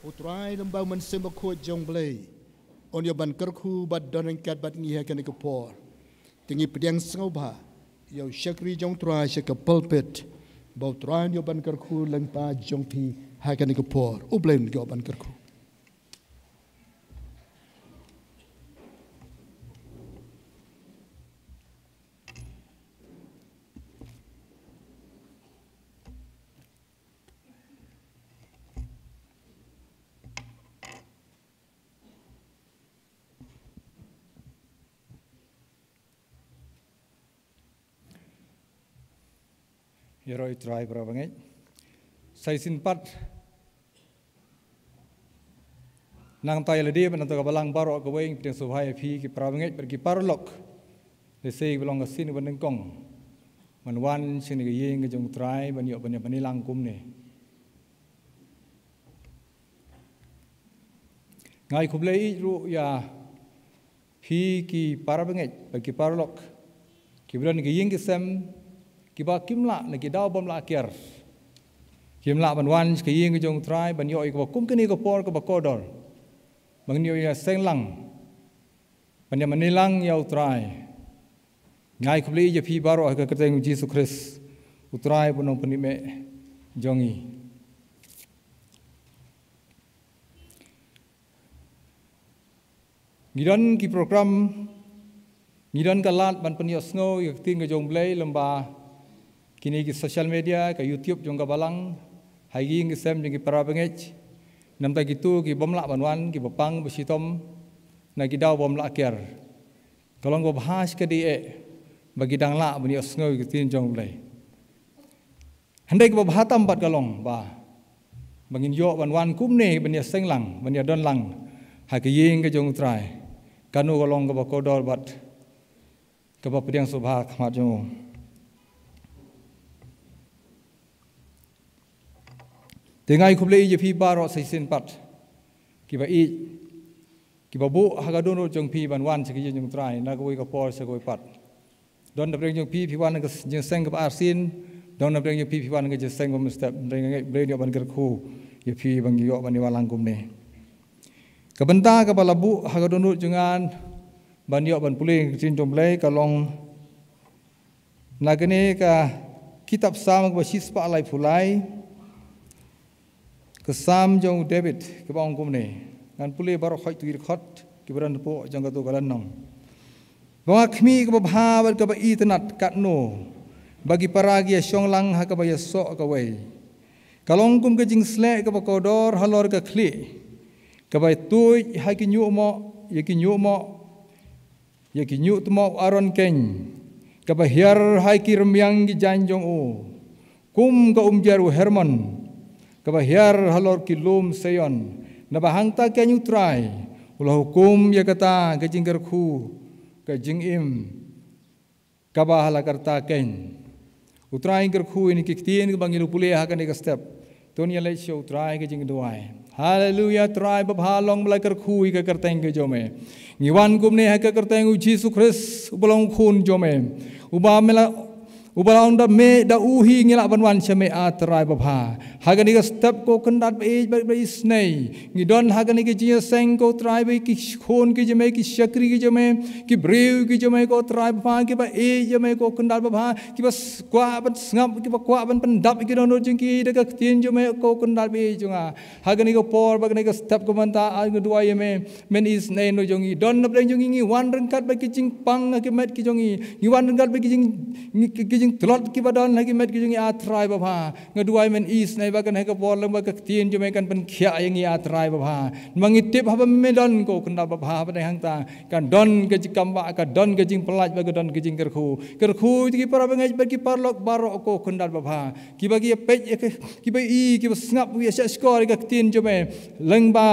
U Trai lem bad u Mynsiem Bakhuid jong U Blei un ïoh ban kyrkhu bad don ryngkat bad ngi ha kane ka por. Te ngi pdiang sngewbha ïa u shakri jong U Trai sha ka pulpit, ba U Trai un ïoh ban kyrkhu lyngba jong phi ha kane ka por. U Blei un ïoh ban kyrkhu. Ïaroh ïa U Trai, para bangeit. Sa shisien pat, nangta ïa lade bad nangta ka balang baroh kawei, ngi pdiang sngewbha ïa phi ki para bangeit bad ki paralok. Lehse ba long ka sien ba nyngkong ban wan sha kane ka ïing ka jong U Trai ban ïoh ban ïa ban ïalang kumne. Nga ai khublei ïeit ruh ïa phi ki para bangeit bad ki paralok kiba don ki ïing ki sem, kiba kim lah na ki daw bym lah kiar, kim lah ban wan sha ka ïing ka jong U Trai ban ïoh ïa kaba kum kane ka por kaba kordor, ban ïoh ïaseng lang, ban ïa mane lang ïa U Trai. Nga ai khublei ïa phi baroh ha ka kyrteng U Jisu Khrist, U Trai bad U Nongpynim jong ngi. Ngi don ki program, ngi don ka lad ban pynïohsngew ïa ka ktien ka jong U Blei lyngba kine ki social media, ka YouTube jong ka balang, ha ki ïing ki sem jong ki para bangeit. Namar kito ki bym lah ban wan, kiba pang ba shitom na ki daw bym lah kiar, ka long kaba bha shikatdei eh ba ki dang lah ban ïohsngew ïa ka ktien jong U Blei. Hynrei kaba bha tam pat ka long ba, ba ngin ïoh ban wan kumne ban ïaseng lang, ban ïadon lang ha ka ïing ka jong U Trai. Kano ka long kaba kordor bad kaba pdiang sngewbha ha khmat jong U. Te nga ai khublei ïa phi baroh sa shisien pat, kiba ïeit, kiba buh ha ka dohnud jong phi ban wan sha ka ïing jong U Trai na kawei ka por sha kawei pat. Don napdeng jong phi, phi wan ha ka jingïaseng kaba arsien, don napdeng jong phi, phi wan ha ka jingïaseng kaba mynstep. Hynrei nga ngeit U Blei un ïoh ban kyrkhu ïa phi ban ïoh ban ïalang kumne. Ka bynta kaba la buh ha ka dohnud jong nga ban ïoh ban pule ïa ka ktien jong U Blei ka long na kane ka kitab Salm kaba shispah laiphew lai. Ka Salm jong u David kaba ong kumne. Ngan pule baroh khoit tu ïa dkhot kiba don hapoh jong kato ka lynnong. Ba nga khmih kaba bha bad kaba itynnat katno ba ki para ki ïashong lang ha kaba ïasoh kawei. Ka long kum ka jingsleh kaba kordor halor ka khlieh, kaba tuid ha ki ñiuhmoh, ïa ki ñiuhmoh, ïa ki ñiuhtmoh u Aaron keiñ, kaba hiar ha ki rmiang ki jaiñ jong u, kum ka umjar u Hermon, kaba hiar halor ki lum Seion. Naba hangta keiñ U Trai u la hukum ïa kata ka jingkyrkhu ka jingim kaba ha la karta keiñ. U Trai un kyrkhu ïa kine ki ktien kiba ngi la pule ha kane ka step. To ngin ïaleit sha U Trai ha ka jingduwai. Haleluya, Trai babha, long ba la kyrkhu ïa ka kyrteng ka jong me. Ngi wan kumne ha ka kyrteng U Jisu Khrist uba long U Khun jong me, uba me la, uba la ong da me, da u hi ngi lah ban wan sha me, A Trai babha. Ha kane ka step ko Kynrad ba ïeit bad ba isynei, ngi don ha kane ka jingïaseng ko Trai ba ki khun ki jong me, ki shakri ki jong me, ki briew ki jong me ko Trai babha, kiba ïeit ïa me ko Kynrad babha, kiba s-, kwah ban sngap, kiba kwah ban pyndap ïa ki dohnud jong ki da ka ktien jong me ko Kynrad ba ïeit jong nga. Ha kane ka por bad kane ka step ko mynta, nga duwai ïa me, men isynei noh jong ngi. Don napdeng jong ngi, ngi wan ryngkat bad ki jingpang ha ki met ki jong ngi. Ngi wan ryngkat bad ki jing, ngi, ki, ki jingtlot kiba don ha ki met ki jong ngi, A Trai babha. Nga duwai men isynei ba kane ka por lem ba ka ktien jong me kan pynkhiah ïa ngi, A Trai babha. Namar ngi tip haba me don ko Kynrad babha, haba dei hangta kan don ka jingkam ba, ka don ka jingpyllait bad ka don ka jingkyrkhu. Kyrkhu ïa ki para bangeit bad ki paralok baroh ko Kynrad babha. Kiba ki ïa peit ïa ka, kiba i, kiba sngap, kiba ïa shahshkor ïa ka ktien jong me lyngba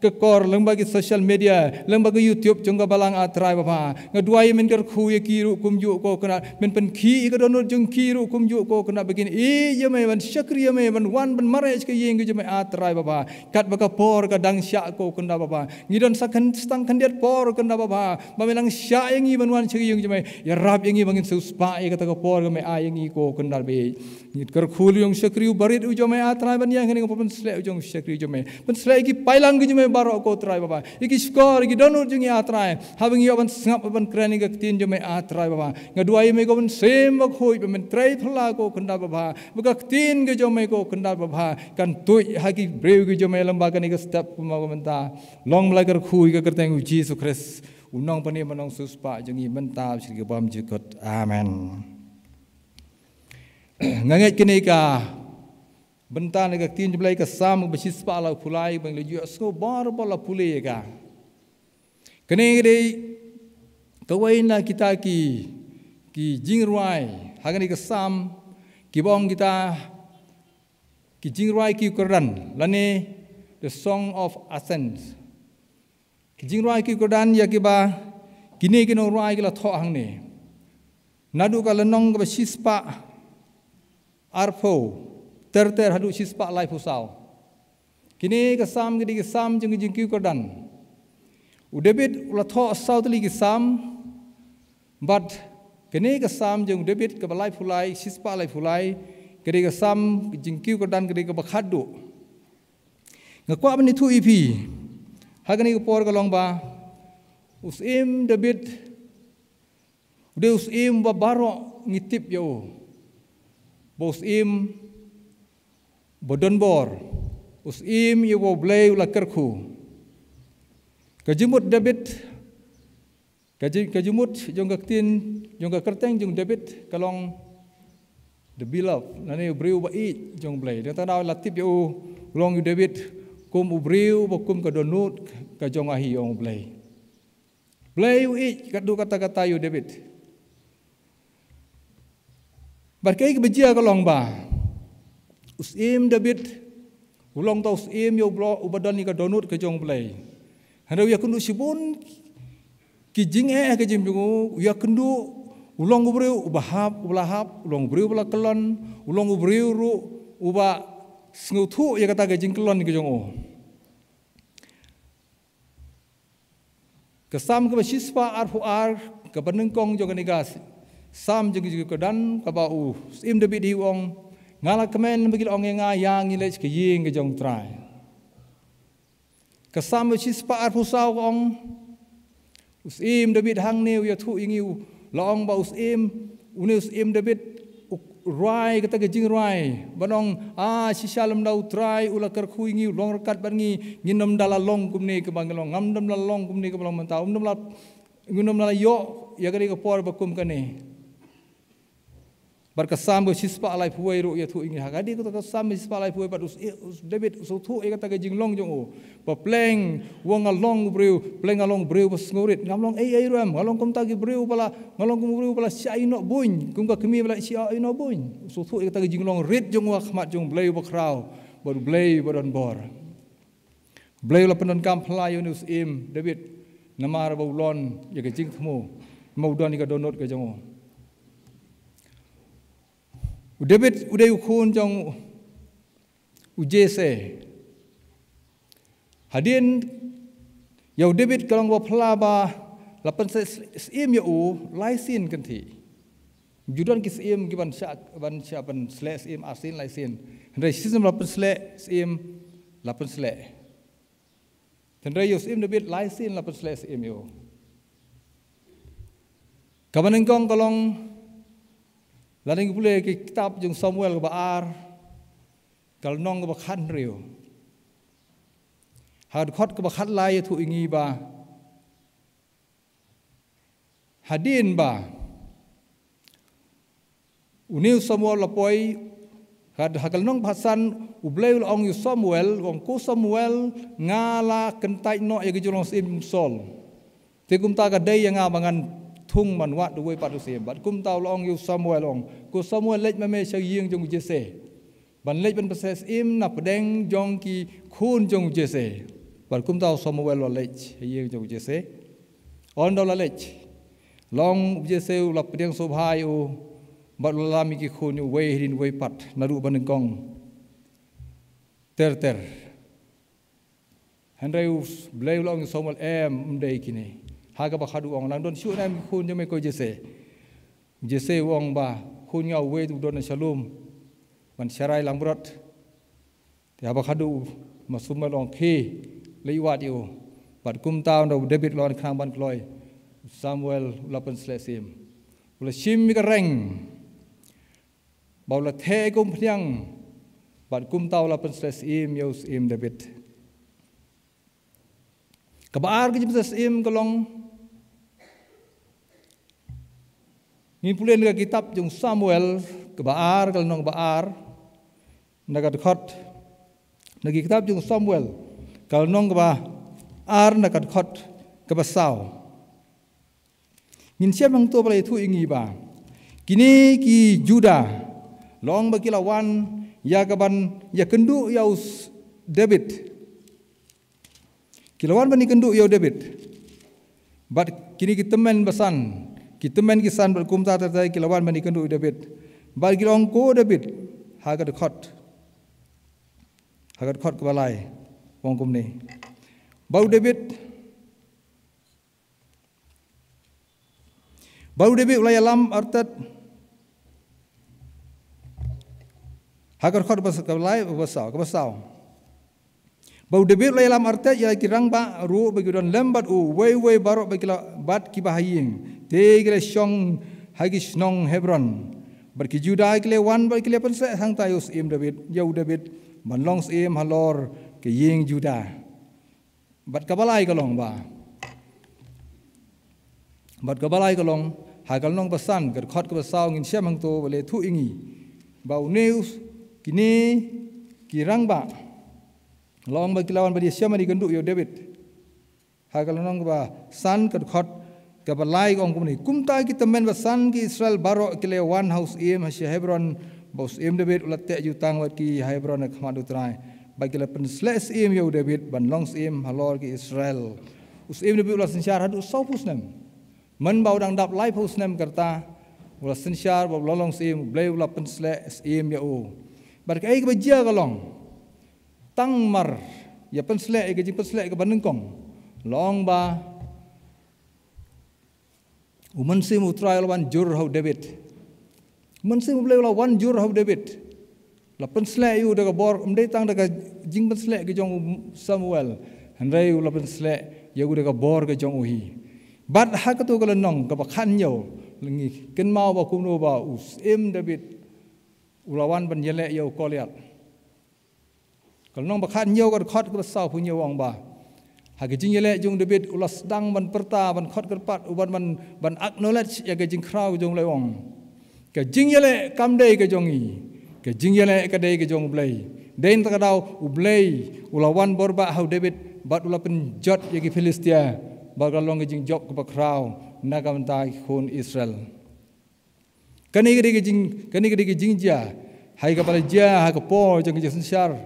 ka kor, lyngba ki social media, lyngba ka YouTube jong ka balang, A Trai Baba. Nga duwai men kyrkhu ïa ki ruh kumjuh ko Kynrad. Men pynkhih ïa ka dohnud jong ki ruh kumjuh ko Kynrad, ba kin ïeit ïa me, ban shakri ïa me, ban wan ban mareh sha ka ïing ka jong me, A Trai Baba. Katba ka por ka dang shah ko Kynrad Baba. Ngi don sa khyn-, sa tang khyndiat por Kynrad Baba. Ba men nang shah ïa ngi ban wan sha ka ïing jong me. Ïarap ïa ngi ba ngin siewspah ïa kata ka por ka me ai ïa ngi ko Kynrad Baba. Ngi kyrkhu ïa u shakri u barit u jong me, A Trai, ban ïa kane ka por pynsleh u jong u shakri u jong me. Pynsleh ïa ki paidlang ki jong me baroh ko Trai Baba. Ïa ki shkor, ïa ki dohnud jong ngi, A Trai. Haba ngi ïoh ban sngap, ban kren ïa ka ktien jong me, A Trai Baba. Nga duwai ïa me ko Mynsiem Bakhuid, ba men trei phylla ko Kynrad Baba. Ba ka ktien ka jong me ko Kynrad Baba kan tuid ha ki briew ki jong me lyngba kane ka step kumba mynta. Long ba la kyrkhu ïa ka kyrteng u Jisu Khrist, u Nongpynim bad Nongsiewspah jong ngi, mynta bad shaduh ki bymjukut. Amen. Nga ngeit kane ka bynta na ka ktien jong U Blei, ka Salm kaba shispah laiphew lai, ba ngi la ïohsngew baroh ba la pule ïa ka. Kane ka dei kawei na kita ki, ki jingrwai ha kane ka Salm, kiba ong kita ki jingrwai ki kyrdan, lane the Song of Ascents. Ki jingrwai ki kyrdan ïa kiba kine ki nongrwai ki la thoh hangne. Naduh ka lynnong kaba shispah arphew ter ter haduh shispah laiphew saw. Kine ka Salm ka dei ka Salm jong ka jingkiew kyrdan. U David u la thoh saw tylli ki Salm, bad kane ka Salm jong u David kaba laiphew lai, shispah laiphew lai, ka dei ka Salm ka jingkiew kyrdan ka dei kaba khatduh. Nga kwah ban ïathuh ïa phi ha kane ka por ka long ba u Syiem David u dei u syiem ba baroh ngi tip ïa u, ba u syiem ba donbor, u syiem ïa uba U Blei u la kyrkhu. Ka jingmut David, ka jing, ka jingmut jong ka ktien, jong ka kyrteng jong David ka long the beloved, lane u briew ba ïeit jong U Blei. Dei tang da la tip ïa u, u long ïa u David kum u briew ba kum ka dohnud ka jong nga hi, ong U Blei. Blei u ïeit katto katta katta ïa u David. Bad kaei kaba jia ka long ba u Syiem David u long tang u syiem ïa u blo-, uba don ïa ka dohnud ka jong U Blei. Hynrei u ïakynduh shibun ki jingeh ha ka jingim jong u, u ïakynduh, u long u briew uba hap, uba la hap, u long u briew uba la kyllon, u long u briew ruh uba sngewthuh ïa kata ka jingkyllon ka jong u. Ka Salm kaba shispah arphew ar, kaba nyngkong jong kane ka Salm jong ka jingkiew kyrdan, kaba u Syiem David hi u ong, nga la kmen ba ki la ong ïa nga, ïa ngi leit sha ka ïing ka jong U Trai. Ka Salm kaba shispah arphew saw ka ong, u Syiem David hangne u ïathuh ïa ngi, u la ong ba u syiem, une u Syiem David u rwai kata ka jingrwai ban ong, a shisha lymda U Trai u la kyrkhu ïa ngi, u long ryngkat bad ngi, ngin ym da la long kumne kaba ngi long, ngam dam la long kumne kaba long mynta, um dam la, ngin ym da la ïoh ïa kane ka por ba kum kane. Bad ka Salm ka shispah laiphew wei ruh ïathuh ïa ngi, ha ka dei kata ka Salm shispah laiphew wei, bad u s-, u s-, David u sngewthuh ïa kata ka jinglong jong u. Ba pleng wa nga long u briew, pleng nga long u briew ba sngewrit. Ngam long ei ei ruh em, nga long kumta ki briew ba la, nga long kum u briew ba la shah ïehnoh buiñ, kum ka kmie ba la shah ïehnoh buiñ. U sngewthuh ïa kata ka jinglong rit jong u ha khmat jong U Blei uba khraw, bad U Blei uba donbor. U Blei u la pyndonkam phylla ïa une u Syiem David, namar ba u lon ïa ka jingthmu, namar u don ïa ka dohnud ka jong u. U David u dei u khun jong u Jesse. Hadien ïa u David ka long ba phylla ba la pynsleh syiem ïa u lai sien kynthih. Ju don ki syiem ki ban shah, ban shah pynsleh syiem ar sien lai sien. Hynrei shisien ba la pynsleh syiem, la pynsleh. Hynrei ïa u Syiem David lai sien la pynsleh syiem ïa u. Kaba nyngkong ka long, lada ngi pule ki kitab jong Samuel kaba ar, ka lynnong kaba khathynriew. Ha ka dkhot kaba khatlai ïathuh ïa ngi ba hadien ba une u Samuel u la poi, ha ka lynnong ba khatsan, U Blei u la ong ïa u Samuel, u ong, ko Samuel, nga la kyntait noh ïa ka jinglong syiem jong u Saul. Te kumta ka dei ïa nga ba ngan thung ban wad da uwei pat u syiem. Bad kumta u la ong ïa u Samuel, u ong, ko Samuel, leit ma me sha ïing jong u Jesse, ban leit ban pynsleh syiem na pdeng jong ki khun jong u Jesse. Bad kumta u Samuel u la leit ha ïing jong u Jesse. Ynda u la leit, long u Jesse u la pdiang sngewbha ïa u, bad u la lam ïa ki khun ïa uwei hadien uwei pat, naduh ba nyngkong ter ter. Hynrei u Blei u la ong ïa u Samuel, em, ym dei kine. Ha kaba khadduh u ong, nang don shuh ne em ki khun jong me ko Jesse. Jesse u ong ba, khun nga uwei te u don sha lum ban sharai langbrot. Te haba khadduh u, ma Samuel u ong, khie, leit wad ïa u. Bad kumta ynda u David u la wan khnang ban kloi, u Samuel u la pynsleh syiem. U la shim ïa ka reng, bad u la theh ïa ka umphniang, bad kumta u la pynsleh syiem ïa u Syiem David. Kaba ar ka jingpynsleh syiem ka long, ngin pule na ka kitab jong u Samuel, kaba ar, ka lynnong kaba ar, na ka dkhot, na ka kitab jong u Samuel, ka lynnong kaba ar, na ka dkhot kaba saw. Ngin shem hangto ba la ïathuh ïa ngi ba kine ki Juda, long ba ki la wan ïa ka ban ïakynduh ïa u S-, David. Ki la wan ban ïakynduh ïa u David. Bad kine ki tymmen ba san, ki tymmen ki san bad kumta ter ter ki la wan ban ïakynduh ïa u David. Bad ki la ong, ko David, ha ka dkhot, ha ka dkhot kaba lai, u ong kumne. Ba u David, ba u David u la ïalam artet. Ha ka dkhot kaba s-, kaba lai, kaba saw, kaba saw. Ba u David u la ïalam artet ïa ki rangbah ruh ba ki don lem bad u, uwei uwei baroh ba ki la, bad kiba ha ïing. Te ki la shong ha ki shnong Hebron. Bad ki Juda ki la wan bad ki la pynsleh hangta ïa u Syiem David, ïa u David, ban long syiem halor ka ïing Juda. Bad kaba lai ka long ba, bad kaba lai ka long, ha ka lynnong ba san, ka dkhot kaba saw ngin shem hangto ba la ïathuh ïa ngi ba une u, kine ki rangbah, long ba ki la wan ban ïashem ban ïakynduh ïa u David. Ha ka lynnong kaba san, ka dkhot kaba lai ka ong kumne. Kumta ki tymmen ba san ki Israel baroh ki la wan ha u syiem ha sha Hebron, ba u Syiem David u la teh jutang bad ki ha Hebron ha khmat u Trai. Bad ki la pynsleh syiem ïa u David ban long syiem halor ki Israel. U Syiem David u la synshar haduh sawphew snem. Mynba u dang dap laiphew snem ka rta, u la synshar bad u la long syiem, u Blei u la pynsleh syiem ïa u. Bad kaei kaba jia ka long, tang mar ïa pynsleh, ïa ka jingpynsleh kaba nyngkong, long ba u Mynsiem u Trai u la wan jur ha u David. U Mynsiem u Blei u la wan jur ha u David. La pynsleh ïa u da ka bor, ym dei tang da ka jingpynsleh ka jong u Samuel, hynrei u la pynsleh ïa u da ka bor ka jong u hi. Bad ha kato ka lynnong kaba khathynñiew, la ngi kynmaw ba kumno ba u Syiem David u la wan ban ïaleh ïa u Goliath. Ka lynnong ba khathynñiew, ka dkhot kaba sawphew hynñiew u ong ba, ha ka jingïaleh jong u David u la sdang ban pyrta, ban khot kyrpad, u ban, ban, ban acknowledge ïa ka jingkhraw jong u Blei, u ong, ka jingïaleh kam dei ka jong ngi, ka jingïaleh ka dei ka jong u Blei. Dei na kata ka daw u Blei u la wan bor bah ha u David bad u la pynjot ïa ki Philistia, bad ka long ka jingjop kaba khraw na ka bynta ki khun Israel. Kane ka dei ka jing, kane ka dei ka jingjia ha kaba la jia ha ka por jong ka jingsynshar,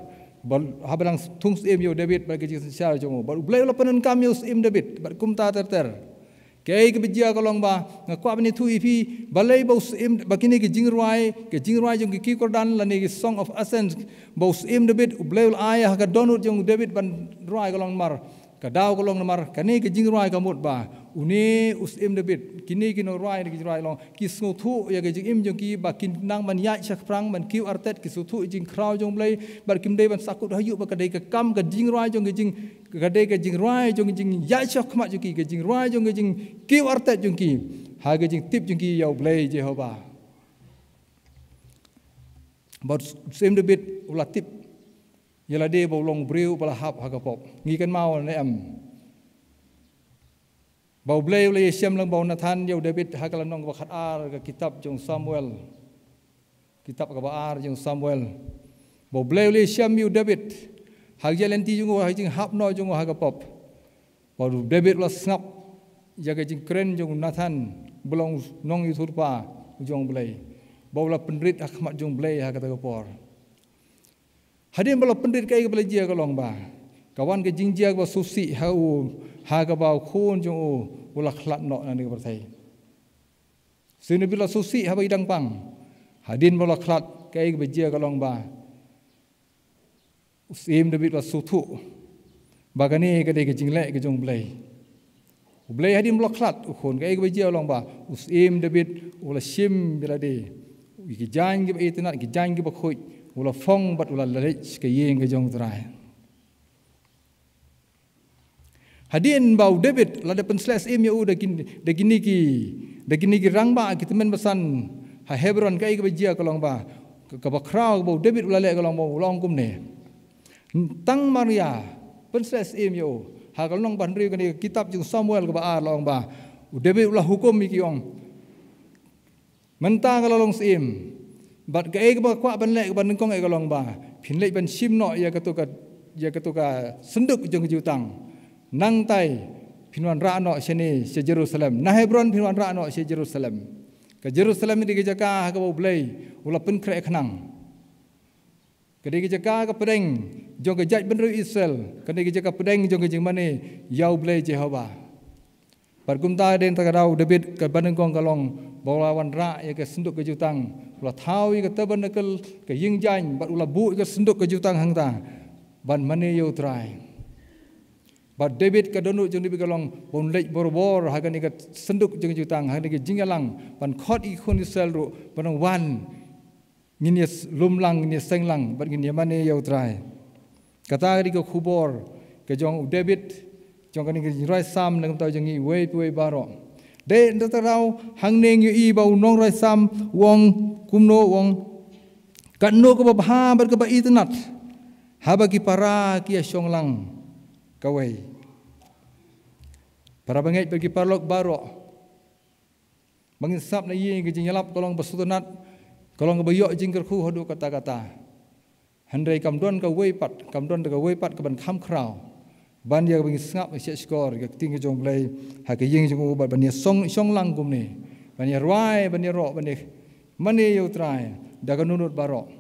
ba haba dang thung syiem ïa u David bad ka jingsynshar jong u, bad u Blei u la pyndonkam ïa u Syiem David bad kumta ter ter. Kaei kaba jia ka long ba nga kwah ban ïathuh ïa phi, balei ba u Syiem, ba kine ki jingrwai, ki jingrwai jong ki kyrdan lane ki Song of Ascents, ba u Syiem David u Blei u la ai ha ka dohnud jong u David ban rwai ka long namar, ka daw ka long namar kane ka jingrwai ka mut ba une u Syiem David, kine ki nongrwai ne ki jingrwai long, ki sngewthuh ïa ka jingim jong ki ba kin nang ban ïaid shaphrang, ban kiew artet, ki sngewthuh ïa ka jingkhraw jong u Blei, bad kim dei ban sahkut ha ïuh ba ka dei ka kam ka jingrwai jong ka jing, ka dei ka jingrwai jong ka jingïaid shakhmat jong ki, ka jingrwai jong ka jingkiew artet jong ki ha ka jingtip jong ki ïa u Blei Jehobah. Bad u Syiem David u la tip ïa lade ba u long u briew ba la hap ha ka pop. Ngi kynmaw ne em ba u Blei u la ïashem lang bad u Nathan ïa u David ha ka lynnong kaba khatar ka kitab jong u Samuel. Kitab kaba ar jong u Samuel. Ba u Blei u la ïashem ïa u David ha ka jingïaid lynti jong u, ha ka jinghap noh jong u ha ka pop. Bad u David u la sngap ïa ka jingkren jong u Nathan ba long u nongïathuhlypa jong u Blei, ba u la pynrit ha khmat jong u Blei ha kata ka por. Hadien ba la pynrit, kaei kaba la jia ka long ba Ka wan ka jingjia kaba sngewsih ha u, ha kaba u khun jong u u la khlad noh na kane ka pyrthei. Syiem David u la sngewsih haba i dang pang. Hadien ba u la khlad, kaei kaba jia ka long ba u Syiem David u la sngewthuh ba kane ka dei ka jingleh ka jong U Blei. U Blei hadien ba u la khlad u khun, kaei kaba jia ka long ba u Syiem David u la shim ïa lade, ïa ki jaiñ kiba itynnad, ki jaiñ kiba khuid, u la phong bad u la leit sha ka ïing ka jong U Trai. Hadien ba u David la da pynsleh syiem ïa u da kin, da kine ki, da kine ki rangbah ki tymmen basan ha Hebron, kaei kaba jia ka long ba, ka, kaba khraw ba u David u la leh ka long ba u la ong kumne. Tang mar ïa pynsleh syiem ïa u, ha ka lynnong ba hynriew kane ka kitab jong u Samuel kaba ar la ong ba u David u la hukum ïa ki, ong, mynta nga la long syiem, bad kaei kaba nga kwah ban leh kaba nyngkong eh ka long ba phin leit ban shim noh ïa kato ka, ïa kato ka synduk jong ka jutang. Nangtai phin wanrah noh shane sha Jerusalem. Na Hebron phin wanrah noh sha Jerusalem. Ka Jerusalem ka dei ka jaka ha kaba U Blei u la pynkhreh khnang. Ka dei ka jaka ka pdeng jong ka jaitbynriew Israel, ka dei ka jaka pdeng jong ka jingmane ïa U Blei Jehobah. Bad kumta hadien kata ka daw u David kaba nyngkong ka long ba u la wanrah ïa ka synduk ka jutang, u la thaw ïa ka tabernacle, ka ïing jaiñ, bad u la buh ïa ka synduk ka jutang hangta ban mane ïa U Trai. Bad David, ka dohnud jong David ka long ba un leit bor bor ha kane ka synduk jong ka jutang, ha kane ka jingïalang, ban khot ïa ki khun Israel ruh ba nang wan, ngin ïa s-, lum lang, ngin ïa seng lang bad ngin ïa mane ïa U Trai. Kata ka dei ka khubor ka jong u David, jong kane ka jingrwai Salm, na ka bynta jong ngi iwei pa iwei baroh. Dei na kata ka daw hangne ngi ïohi ba u nongrwai Salm u ong kumno, u ong, katno kaba bha bad kaba itynnad haba ki para ki ïa shong lang kawei. Para bangeit bad ki paralok baroh, ba ngin sngap na ïing, ka jingïalap ka long ba sngewtynnad, ka long kaba ïoh jingkyrkhu haduh katta katta. Hynrei kam don kawei pat, kam don kawei pat kaban kham khraw ban ïa kaba ngin sngap ïa ka shkor, ïa ka ktien ka jong U Blei ha ka ïing jong u, bad ban ïa shong, shong lang kumne, ban ïa rwai, ban ïaroh, ban ïa mane ïa U Trai da ka dohnud baroh.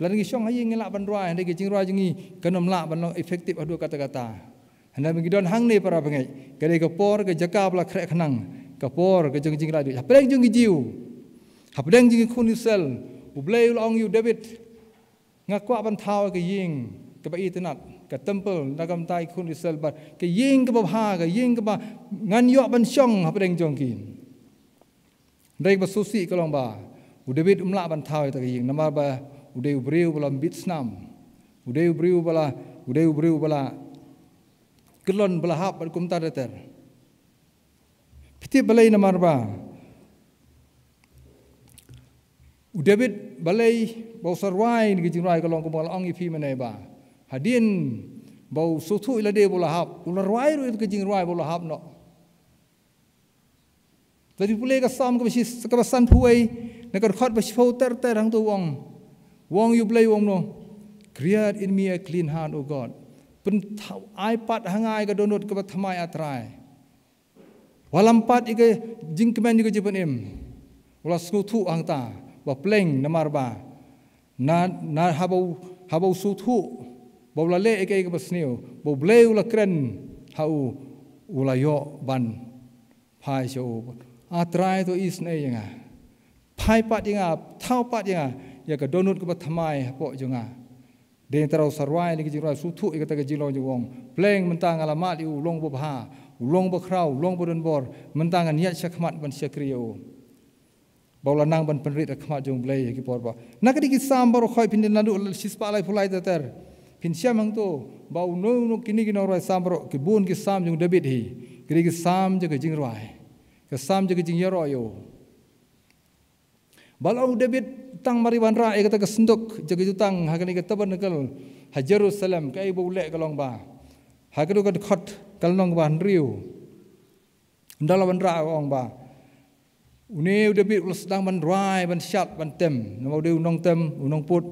Lada ngi shong ha ïing ngi lah ban rwai, hynrei ka jingrwai jong ngi kan ym lah ban long effective haduh katta katta. Hynrei ba ngi don hangne para bangeit, ka dei ka por, ka jaka ba la khreh khnang, ka por ka jong ka jingrwai. Hapdeng jong ki Jiw, hapdeng jong ki khun Israel, U Blei u la ong ïa u David, nga kwah ban thaw ka ïing kaba itynnad, ka temple, na ka bynta ki khun Israel, bad ka ïing kaba bha, ka ïing kaba ngan ïoh ban shong hapdeng jong ki. Hynrei kaba sngewsih ka long ba u David um lah ban thaw ïa kata ka ïing, namar ba u dei u briew ba la mbit snam, u dei u briew ba la, u dei u briew ba la kyllon, ba la hap bad kumta ter ter. Phi tip balei? Namar ba u David, balei ba u sa rwai ïa ka jingrwai, ka long kumba la ong ïa phi mynne ba hadien ba u sngewthuh ïa lade ba u la hap, u la rwai ruh ïa ka jingrwai ba u la hap noh. Lada phi pule ka Salm kaba shi, kaba sanphew wei, na ka dkhot ba shiphew ter ter, hangto u ong, u ong ïa U Blei, u ong kumno? Create in me a clean heart, O God. Pynthaw, ai pat ha nga ïa ka dohnud kaba thymmai, A Trai. Wallam pat ïa ka jingkmen jong ka jingpynim. U la sngewthuh hangta ba pleng, namar ba na, na haba u, haba u sngewthuh ba u la leh ïa kaei kaba sniew, ba U Blei u la kren ha u, u la ïoh ban phai sha u. A Trai, to isynei ïa nga. Phai pat ïa nga, thaw pat ïa nga ïa ka dohnud kaba thymmai hapoh jong nga. Dei tang u sa rwai ïa ka jingrwai, sngewthuh ïa kata ka jinglong jong u, ong, pleng, mynta nga la mad ïa u, u long uba bha, u long uba khraw, u long uba don bor, mynta ngan ïaid shakhmat ban shakri ïa u. Ba u la nang ban pynrit ha khmat jong U Blei ha ki por ba. Na kine ki Salm baroh, hooid, phin dei naduh shispah laiphew lai ter ter, phin shem hangto ba uno uno, kine ki nongrwai Salm baroh, ki bun ki Salm jong u David hi, ki dei ki Salm jong ka jingrwai, ka Salm jong ka jingïaroh ïa u. Ba la ong u David, tang mar ïa wanrah ïa kata ka synduk jong ka jutang ha kane ka tabernacle ha Jerusalem, kaei ba u leh ka long ba, ha kato ka dkhot, ka lynnong kaba hynriew, ynda la wanrah, ka ong ba une u David u la sdang ban rwai, ban shad, ban tem. Namar u dei u nongtem, u nongput.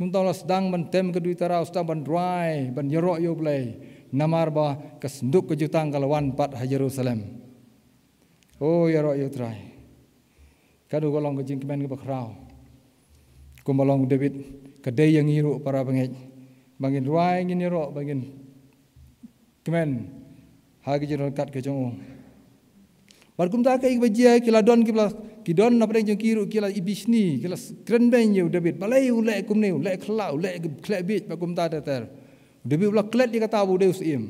Kumta u la sdang ban tem ka duitara, u sdang ban rwai, ban ïaroh ïa U Blei. Namar ba ka synduk ka jutang ka la wan pat ha Jerusalem. O, ïaroh ïa U Trai. Kano ka long ka jingkmen kaba khraw. Kumba long u David, ka dei ïa ngi ruh para bangeit, ba ngin rwai, ngin ïaroh, ba ngin kmen ha ki jingdon kat ka jong u. Bad kumta ka ïa ba jia ki la don ki ba la, ki don na pdeng jong ki ruh ki la ibishni, ki la kren beiñ ïa u David. Balei u leh kumne, u leh khla, u leh khleh bit, bad kumta ter ter. U David u la klet ïa kata ba u dei u syiem.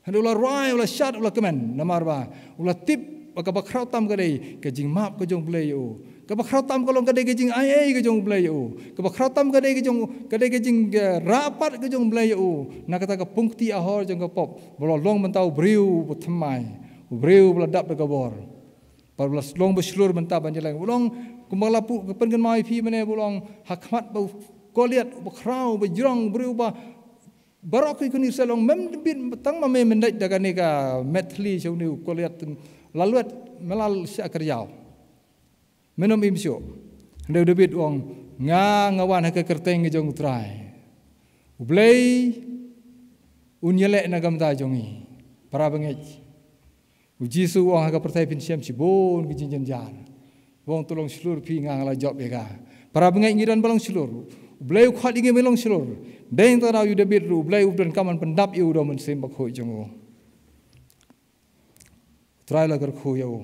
Hynrei u la rwai, u la shad, u la kmen, namar ba u la tip ba kaba khraw tam ka dei ka jingmap ka jong u Blei ïa u. Kaba khraw tam ka long ka dei ka jingaiei ka jong u Blei ïa u. Kaba khraw tam ka dei ka jong, ka dei ka jing, eh, rah pat ka jong u Blei ïa u na kata ka pung kti ahor jong ka pop. Ba la long mynta u briew ba thymmai, u briew ba la dap da ka bor. Bad ba la long ba shlur mynta ban ïaleng. Ba long kumba la pu, ka pynkynmaw ïa phi mynne, ba long ha khmat ba u Goliath, ba khraw, ba jrong, u briew ba baroh ki khun Israel, long mem bit tang ma me mynta da kane ka met thli sha une u Goliath, la luet, me la shah kyrjaw. Me nym im shuh. Hynrei u David u ong, nga, nga wan ha ka kyrteng ka jong u Trai. U Blei un ïaleh na ka bynta jong ngi. Para bangeit, u Jisu u ong ha ka pyrthei phin shem shibun ki jingjynjar. U ong to long shlur phi, nga, nga la jop ïa ka. Para bangeit, ngi don ba long shlur. U Blei u khot ïa ngi ba long shlur. Dei tang u David ruh, u Blei u donkam ban pyndap ïa u da u Mynsiem Bakhuid jong u. U Trai u la kyrkhu ïa u.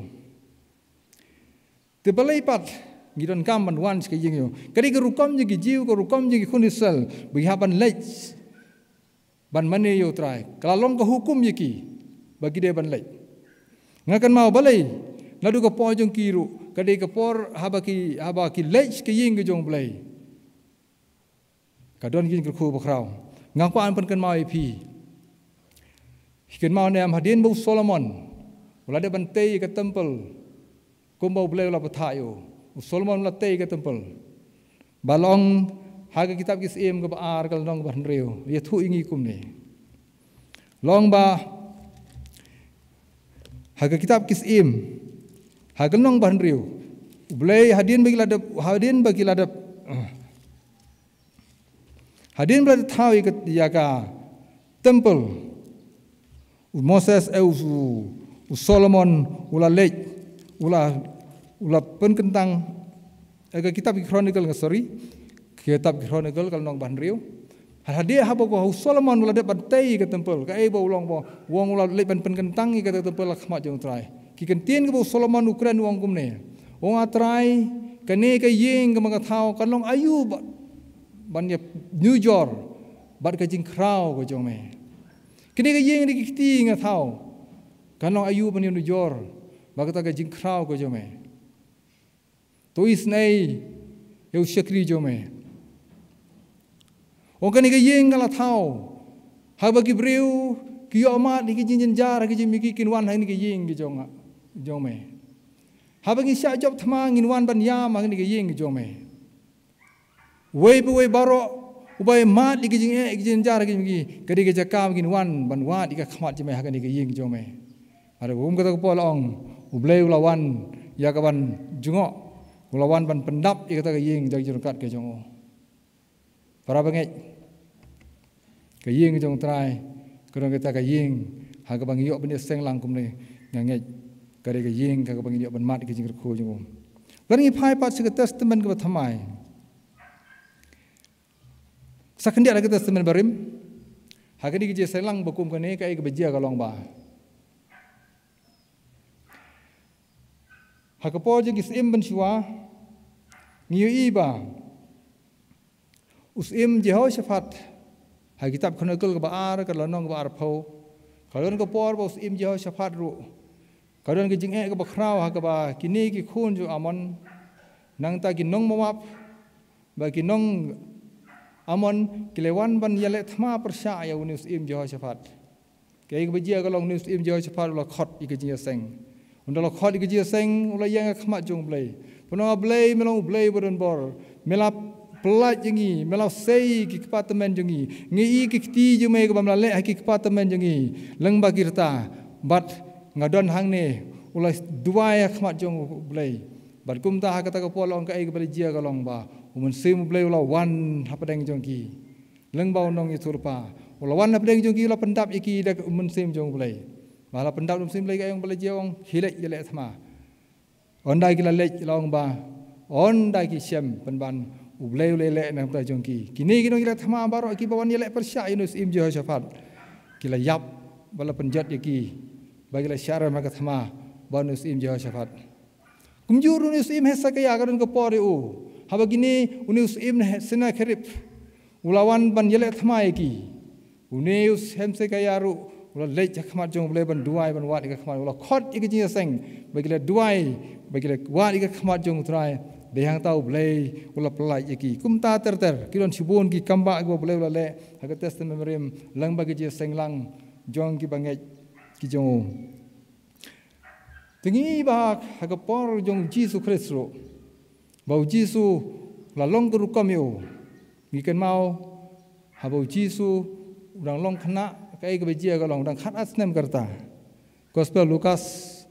Te balei pat ngi donkam ban wan sha ka ïing ïa u? Ka dei ka rukom jong ki Jiw, ka rukom jong ki khun Israel ba ki hap ban leit ban mane ïa u Trai. Ka la long ka hukum ïa ki ba ki dei ban leit. Nga kynmaw balei, naduh ka por jong ki ruh ka dei ka por haba ki, haba ki leit sha ka ïing ka jong u Blei. Ka don ki jingkyrkhu ba khraw. Nga kwah ban pynkynmaw ïa phi. Phi kynmaw ne em, hadien ba u Solomon u la dep ban tei ïa ka templ, kumba u Blei u la bthah ïa u, u Solomon u la tei ïa ka templ. Ba long ha ka kitab Ki Syiem kaba ar, ka lynnong ba hynriew, ïathuh ïa ngi kumne. Long ba ha ka kitab Ki Syiem, ha ka lynnong ba hynriew, u Blei, hadien ba ki la dep, hadien ba ki la dep, hadien ba la dep thaw ïa ka, ïa ka templ, u Moses, eh, u, u, u Solomon u la leit, u la, u la pynkyntang, eh, ka kitab Ki Chronicle, nga, sorry, kitab Ki Chronicle ka lynnong ba hynriew. Hadien haba ko u Solomon u la dep ban tei ïa ka templ, kaei ba u long ba u ong, u la leit ban pynkyntang ïa ka templ ha khmat jong u Trai. Ki kyntien kaba u Solomon u kren u ong kumne. U ong, A Trai, kane ka ïing kaba nga thaw kan long aïu ba, ban ïa nujor bad ka jingkhraw ka jong me? Kane ka ïing, kine ki kti nga thaw, kan long aïu ban ïa nujor bad kata ka jingkhraw ka jong me? To isynei ïa u shakri jong me. U ong, kane ka ïing nga la thaw, haba ki briew ki ïoh mad ïa ki jingjynjar ha ki jingim jong ki, kin wan ha kane ka ïing ka jong, jong me. Haba ngi shah jop thma ngin wan ban ïam ha kane ka ïing ka jong me. Uwei pa uwei baroh uba ïoh mad ïa ki jingeh, ïa ki jingjynjar ha ki jingim jong ki, ka dei ka jaka ba ngin wan ban wad ïa ka khmat jong me ha kane ka ïing ka jong me. Bad kum kata ka por la ong, u Blei u la wan ïa ka ban jngoh, u la wan ban pyndap ïa kata ka ïing jong ka jingryngkat ka jong u. Para bangeit, ka ïing jong u Trai ka don kata ka ïing ha kaba ngi ïoh ban ïaseng lang kumne, nga ngeit ka dei ka ïing ha kaba ngi ïoh ban mad ïa ka jingkyrkhu jong u. Lada ngi phai pat sha ka Testament kaba thymmai, sa khyndiat ha ka Testament Barim, ha kane ka jingïaseng lang ba kum kane, kaei kaba jia ka long ba ha ka por jong ki syiem mynshuwa, ngi ïohi ba u syiem Jehoshaphat, ha kitab Chronicle kaba ar, ka lynnong kaba arphew, ka don ka por ba u syiem Jehoshaphat ruh ka don ka jingeh kaba khraw ha kaba kine ki khun jong u Ammon, nangta ki nong Moab, ba ki nong Ammon ki la wan ban ïaleh thma pyrshah ïa une u syiem Jehoshaphat. Kaei kaba jia ka long, une u syiem Jehoshaphat u la khot ïa ka jingïaseng. Ynda la khot ïa ka jingïaseng u la ïeng ha khmat jong u Blei. Pynban, A Blei, me long u Blei ba don bor. Me la pyllait ïa ngi, me la sei ki kpa tymmen jong ngi. Ngi ïohi ki kti jong me kaba me la leh ha ki kpa tymmen jong ngi lyngba ki rta. Bad nga don hangne. U la duwai ha khmat jong u Blei. Bad kumta ha kata ka por la ong, kaei kaba la jia ka long ba u Mynsiem u Blei u la wan hapdeng jong ki. Lyngba u nongïathuhlypa u la wan hapdeng jong ki, u la pyndap ïa ki da u Mynsiem jong u Blei. Ba la pyndap da u Mynsiem Blei, kaei ba la jia, ong, khie leit ïaleh thma. Ynda ki la leit, la ong ba ynda ki shem, pynban u Blei u la ïaleh na ka bynta jong ki. Kine ki nongïaleh thma baroh kiba wan ïaleh pyrshah ïa une u syiem Jehoshaphat, ki la ïap ba la pynjot ïa ki, ba ki la shah rem ha ka thma bad une u syiem Jehoshaphat. Kumjuh ruh une u syiem Hesekiah ka don ka por ïa u, haba kine, une u syiem Sennakherib u la wan ban ïaleh thma ïa ki. Une u Hesekiah ruh u la leit ha khmat jong U Blei ban duwai, ban wad ïa ka khmat, u la khot ïa ka jingïaseng ba ki la duwai, ba ki la wad ïa ka khmat jong U Trai. Dei hangta U Blei u la pyllait ïa ki. Kumta ter ter ki don shibun ki kambah kiba U Blei u la leh ha ka Testament Barim, lyngba ka jingïaseng lang jong ki bangeit ki jong u. Te ngi ba ha ka por jong U Jisu Khrist ruh, ba U Jisu la long ka rukom ïa u, ngi kynmaw, haba U Jisu u dang long khynnah, kaei kaba jia ka long, u dang khatar snem ka rta. Gospel Lukas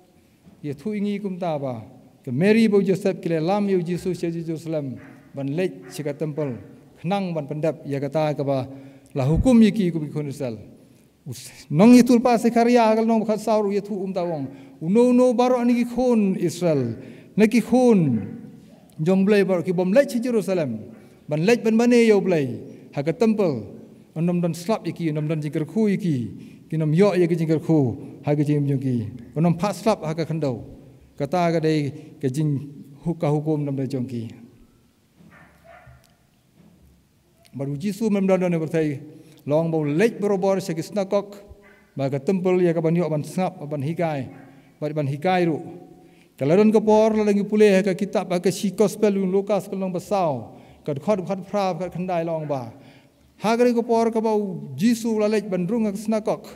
ïathuh ïa ngi kumta ba ka Mary bad u Joseph ki la lam ïa U Jisu sha Jerusalem ban leit sha ka temple, khnang ban pyndep ïa kata kaba la hukum ïa ki kum ki khun Israel. U s-, nongïathuhlypa Sekhariah ha ka lynnong ba khatsaw ruh u ïathuh, um ta u ong, uno uno baroh na ki khun Israel, na ki khun jong U Blei baroh ki bym leit sha Jerusalem ban leit ban mane ïa U Blei ha ka temple, un ym don slap ïa ki, un ym don jingkyrkhu ïa ki, kin ym ïoh ïa ka jingkyrkhu ha ka jingim jong ki, un ym phah slap ha ka khyndew. Kata ka dei ka jing hu-, ka hukum namar jong ki. Bad U Jisu mem don ha kane ka pyrthei, la ong ba u leit barabor sha ki synagog, bad ka temple ïa kaban ïoh ban sngap, ban hikai, bad ban hikai ruh. Ka la don ka por, lada ngi pule ha ka kitab, ha ka shi Gospel u Lukas ka lynnong ba saw, ka dkhot khatphra bad khatkhyndai, la ong ba ha kane ka por kaba U Jisu u la leit ban rung ha ka synagog,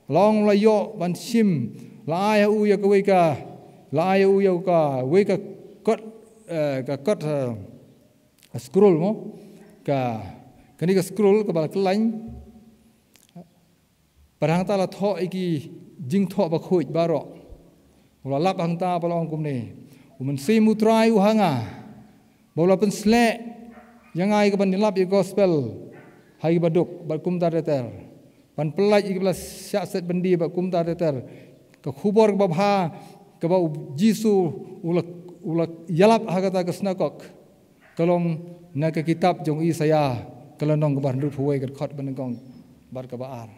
la ong, la ïoh ban shim, la ai ha u ïa kawei ka, la ai ha u ïa kawei ka kot, eh, ka kot, eh, scroll mo, ka, kane ka scroll kaba la khlaiñ. Bad hangta la thoh ïa ki jingthoh bakhuid baroh. U la lap hangta bad la ong kumne: U Mynsiem U Trai u ha nga, ba u la pynsleh ïa nga ïa kaban ïalap ïa ka Gospel ha ki baduk bad kumta ter ter, ban pyllait ïa kiba la shah set byndi bad kumta ter ter. Ka khubor kaba bha kaba U Jisu u la, u la ïalap ha kata ka synagog ka long na ka kitab jong u Isaïah, ka lynnong kaba hynriewphew wei, ka dkhot ba nyngkong bad kaba ar.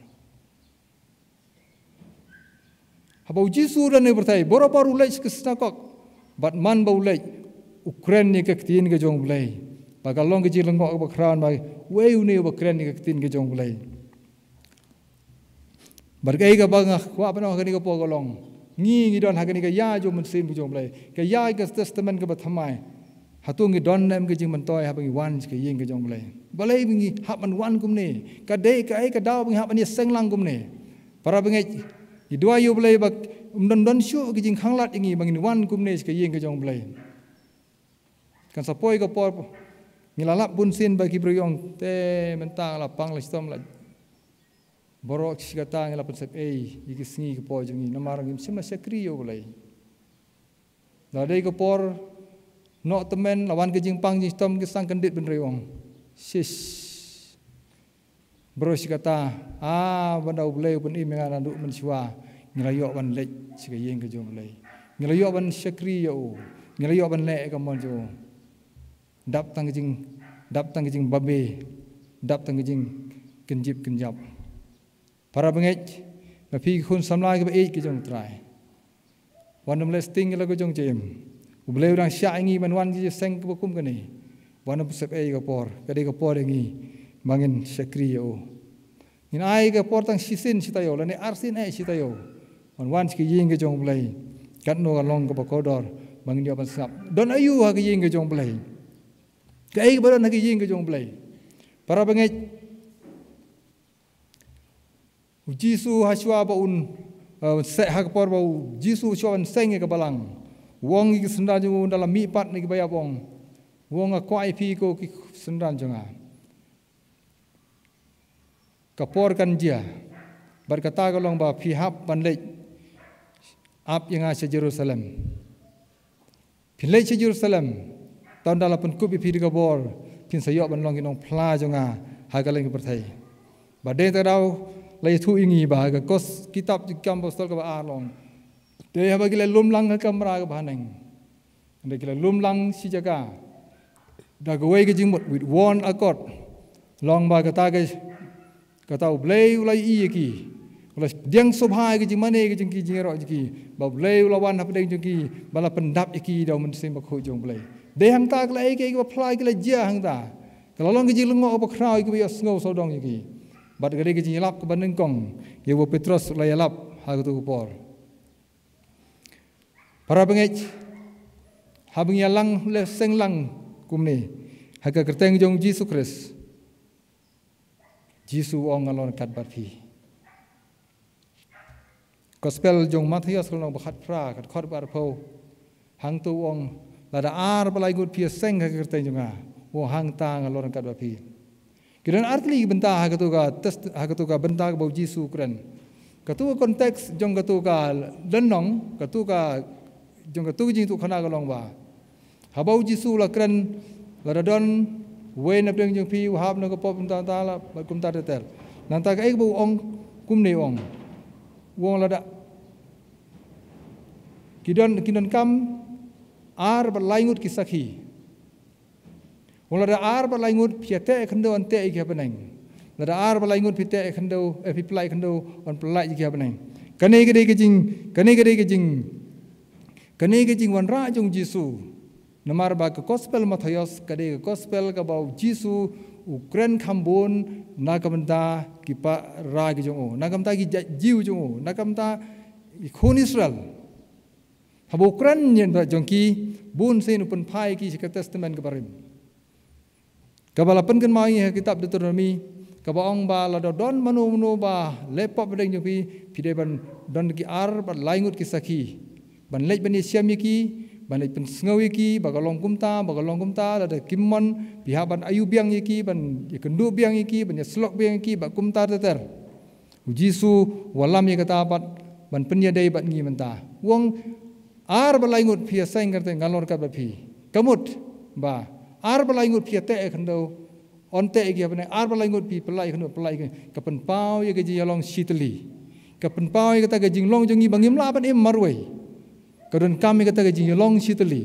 Haba U Jisu u don ha kane ka pyrthei, barabor u leit sha ka synagog, bad man ba u leit, u kren ïa ka ktien ka jong U Blei. Bad ka long ka jinglyngngoh kaba khraw ba uei une uba kren ïa ka ktien ka jong U Blei. Bad kaei kaba nga kwah ban ong ha kane ka por ka long, ngi, ngi don ha kane ka ïa jong U Mynsiem ka jong U Blei, ka ïa ka Testament kaba thymmai. Hato ngi don ne em ka jingmyntoi haba ngi wan sha ka ïing ka jong U Blei? Balei ba ngi hap ban wan kumne? Ka dei kaei ka daw ba ngi hap ban ïaseng lang kumne? Para bangeit, ngi duwai ïa U Blei ba un don, don shuh ka jingkhanglad ïa ngi ba ngin wan kumne sha ka ïing ka jong U Blei. Kan sa poi ka por, ngi la lap bunsien ba ki briew ong, te mynta la pang la shitom la, baroh shi katta ngi la pynsep ei ïa ki sngi ki por jong ngi namar ngim shym la shakri ïa U Blei. La dei ka por noh tymmen, la wan ka jingpang jingshitom, ki sdang kyndit bynriew, ong, shish. Baroh shi katta, ah, ban da U Blei u pynim ïa nga naduh mynshuwa, ngi la ïoh ban leit sha ka ïing ka jong U Blei. Ngi la ïoh ban shakri ïa u. Ngi la ïoh ban leh ïa ka mon jong u. Dap tang ka jing, dap tang ka jingbabe, dap tang ka jingkynjip kynjap. Para bangeit, ma phi ki khun samla kiba ïeit ki jong U Trai, wat nym leh sting ïa la ka jong ka jingim. U Blei u dang shah ïa ngi ban wan ki jingïaseng kiba kum kane. Wat nym pynsep ei ïa ka por, ka dei ka por ïa ngi ba ngin shakri ïa u. Ngin ai ka por tang shisien shi taïew lane arsien eh shi taïew ban wan sha ka ïing ka jong U Blei. Katno ka long kaba kordor ba ngin ïoh ban sngap. Don aïu ha ka ïing ka jong U Blei? Kaei kaba don ha ka ïing ka jong U Blei? Para bangeit, U Jisu ha shuwa ba un, eh, seh, ha ka por ba U Jisu shuwa ban seng ïa ka balang, u ong ïa ki synran jong u, ynda la mihpat na kiba ïap, ong, u ong, nga kwah ïa phi ko ki synran jong nga, ka por kan jia, bad kata ka long ba phi hap ban leit ap ïa nga sha Jerusalem. Phin leit sha Jerusalem, tang ynda la pynkup ïa phi da ka bor, phin sa ïoh ban long ki nongphla jong nga ha kylleng ka pyrthei. Bad dei ta daw la ïathuh ïa ngi ba ha ka kos kitab Ki Kam Apostol kaba ar, long, dei haba ki la lum lang ha ka kamra kaba haneng, ynda ki la lum lang shi jaka da kawei ka jingmut, with one accord, long ba kata ka, kata U Blei u la ïohi ïa ki. la pdiang sngewbha ïa ka jingmane ka jong ki, jingïaroh jong ki, ba U Blei u la wan hapdeng jong ki, ba la pyndap ïa ki da U Mynsiem Bakhuid jong U Blei. Dei hangta ka la ïa ki, ïa ki ba phla ki la jia hangta. Ka la long ka jinglyngngoh ba khraw ïa ki ba ïohsngew sawdong jong ki. Bad ka dei ka jingïalap kaba nyngkong ïa u Petros u la ïalap ha katu ka por. Para bangeit, haba ngi ïalang leh seng lang kumne ha ka kyrteng jong Jisu Khrist, Jisu u ong, "Ngan long ryngkat bad phi." Gospel jong Mathaios ka lynnong ba khatphra, ka dkhot ba arphew. Hangto u ong, "Lada ar bad lai ngut phi ïaseng ha ka kyrteng jong nga, u ong, hangta ngan long ryngkat bad phi." Ki don artylli ki bynta ha katu ka test, ha katu ka bynta kaba u Jisu u kren. Katu ka context jong katu ka lynnong, katu ka, jong katu ka jingïathuhkhana ka long ba, haba u Jisu u la kren, "Lada don uwei napdeng jong phi u hap na ka pop kumta kumta la, bad kumta ter ter." Nangta kaei kaba u ong, kumne u ong. U ong lada ki don, ki donkam ar bad lai ngut ki sakhi. U ong lada ar bad lai ngut phi ïateh ïa khyndew, yn teh ïa ki ha bneng. Lada ar bad lai ngut phi teh ïa khyndew, eh, phi pyllait ïa khyndew, yn pyllait ïa ki ha bneng. Kane ka dei ka jing, kane ka dei ka jing, kane ka jingwanrah jong u Jisu. Namar ba ka Gospel Mathaios ka dei ka Gospel kaba u Jisu u kren kham bun na ka bynta ki para ki jong u, na ka bynta ki jait Jiw jong u, na ka bynta ki khun Israel. Haba u kren ïa kata jong ki, bun sien u pynphai ïa ki sha ka Testament kaba rim. Kaba la pynkynmaw ïa ngi ha kitab Deuteronomi, kaba ong ba lada don mano mano ba leh pop hapdeng jong phi, phi dei ban don ki ar bad lai ngut ki sakhi. Ban leit ban ïashem ïa ki, ban leit pynsngew ïa ki ba ka long kumta, ba ka long kumta, lada kim mon, phi hap ban aïu biang ïa ki, ban ïakynduh biang ïa ki, ban ïasyllok biang ïa ki, bad kumta ter ter. U Jisu u wallam ïa kata bad ban pynïadei bad ngi mynta. U ong, "Ar bad lai ngut phi ïaseng ha ka kyrteng, ngan long ryngkat bad phi." Ka mut ba ar bad lai ngut phi ïateh ïa khyndew, yn teh ïa ki ha bneng, ar bad lai ngut phi pyllait ïa khyndew, pyllait ïa ki. Ka pynpaw ïa ka jingïalong shitylli. Ka pynpaw ïa kata ka jinglong jong ngi ba ngim lah ban im marwei. Ka donkam ïa kata ka jingïalong shitylli.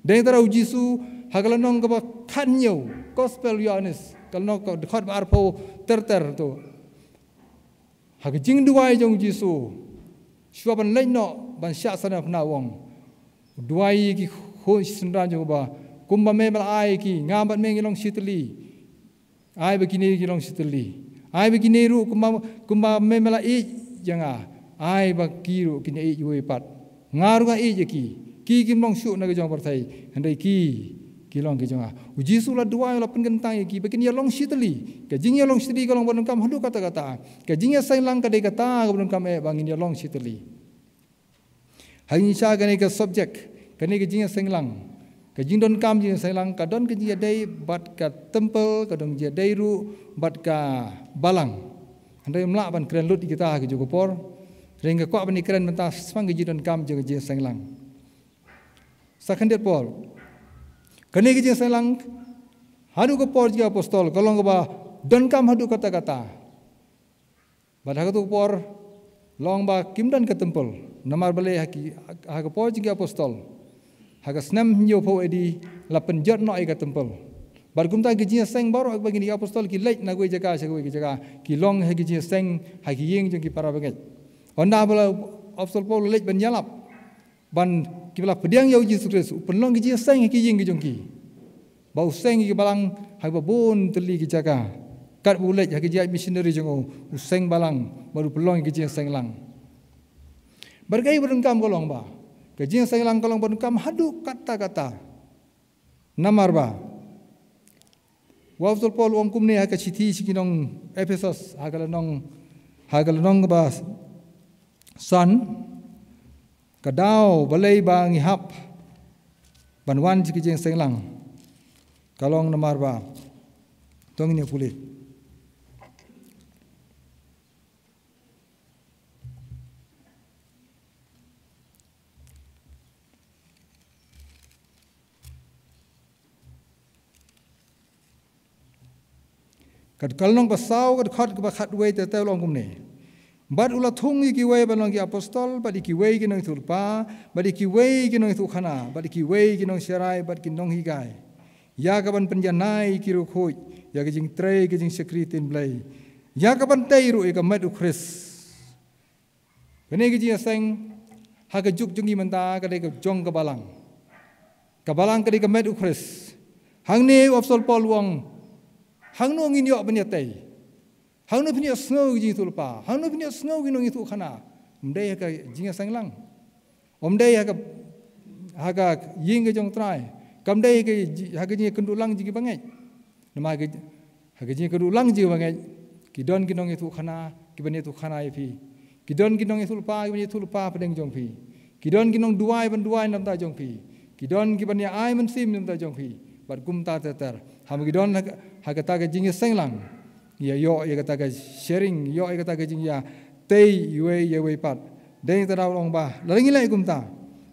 Dei tang u Jisu ha ka lynnong kaba khathynñiew, Gospel Ïoannis, ka lynnong ka dkhot ba arphew ter ter to. Ha ka jingduwai jong u Jisu, shuwa ban leit noh ban shah sahnarphna, u ong, u duwai ïa ki khun synran jong u ba, kumba me me la ai ïa ki, nga bad me ngi long shitylli. Ai ba kine ki long shitylli. Ai ba kine ruh kumba, kumba me me la ïeit ïa nga, ai ba ki ruh kin ïeit uwei pat. Nga ruh nga ïeit ïa ki. Ki kim long shuh na ka jong ka pyrthei, hynrei ki, ki long ki jong nga. U Jisu u la duwai, u la pynkyntang ïa ki ba kin ïalong shitylli. Ka jingïalong shitylli ka long ba donkam haduh katta katta. Ka jingïaseng lang ka dei kata kaba donkam eh ba ngin ïalong shitylli. Ha ngi sha kane ka subject, kane ka jingïaseng lang, ka jingdonkam jingïaseng lang, ka don ka jingïadei bad ka temple, ka don jingïadei ruh bad ka balang. Hynrei ym lah ban kren lut ïa kita ha kajuh ka por. Hynrei nga kwah ban ïakren mynta shaphang ka jingdonkam jong ka jingïaseng lang. Sa khyndiat por, kane ka jingïaseng lang haduh ka por jong ki apostol ka long kaba donkam haduh katta katta. Bad ha katu ka por long ba kim don ka temple. Namar balei ha ki, ha ka por jong ki apostol, ha ka snem hynñiewphew A D la pynjot noh ïa ka temple. Bad kumta ki jingïaseng baroh kiba ngi, ki apostol ki leit na kawei jaka sha kawei ka jaka, ki long ha ki jingïaseng ha ki ïing jong ki para bangeit. Ynda ba la apostol Paul leit ban ïalap ban, kiba la pdiang ïa u Jisu Khrist, u pynlong ki jingïaseng ha ki ïing ki jong ki. Ba u seng ïa ki balang ha kiba bun tylli ki jaka. Katba u leit ha ki jingïaid missionary jong u, u seng balang bad u pynlong ïa ki jingïaseng lang. Bad kaei ba donkam ka long ba ka jingïaseng lang ka long ba donkam haduh katta katta. Namar ba u apostol Paul u ong kumne ha ka shithi sha ki nong Ephesos, ha ka lynnong, ha ka lynnong kaba san, ka daw balei ba ngi hap ban wan sha ka jingïaseng lang, ka long namar ba, to ngin ïa pule. Ka lynnong ba saw, ka dkhot kaba khatwei te, te u ong kumne: Bad u la thung ïa kiwei ban long ki apostol, bad ïa kiwei ki nongïathuhlypa, bad ïa kiwei ki nongïathuhkhana, bad ïa kiwei ki nongsharai bad ki nonghikai, ïa kaban pynjanai ïa ki riewkhuid ïa ka jingtrei ka jingshakri ktien Blei, ïa kaban tei ruh ïa ka met u Khrist. Kane ka jingïaseng ha ka juk jong ngi mynta ka dei ka jong ka balang. Ka balang ka dei ka met u Khrist. Hangne u Apostol Paul u ong, hangno ngin ïoh ban ïatei? Hangno phin ïohsngew ka jingïathuhlypa? Hangno phin ïohsngew ki nongïathuhkhana? Ym dei ha ka jingïaseng lang. Ym dei ha ka, ha ka ïing ka jong U Trai. Kam dei ha ka ji-, ha ka jingïakynduh lang jong ki bangeit. Namar ha ka, ha ka jingïakynduh lang jong ki bangeit, ki don ki nongïathuhkhana kiban ïathuhkhana ïa phi. Ki don ki nongïathuhlypa kiban ïathuhlypa hapdeng jong phi. Ki don ki nongduwai ban duwai na ka bynta jong phi. Ki don kiban ïa ai mynsiem na ka bynta jong phi. Bad kumta ter ter. Haba ngi don ha ka, ha kata ka jingïaseng lang, ngi ïa ïoh ïa kata ka sharing, ïoh ïa kata ka jingïatei iwei ïa iwei pat. Dei tang da u ong ba lada ngi leh kumta,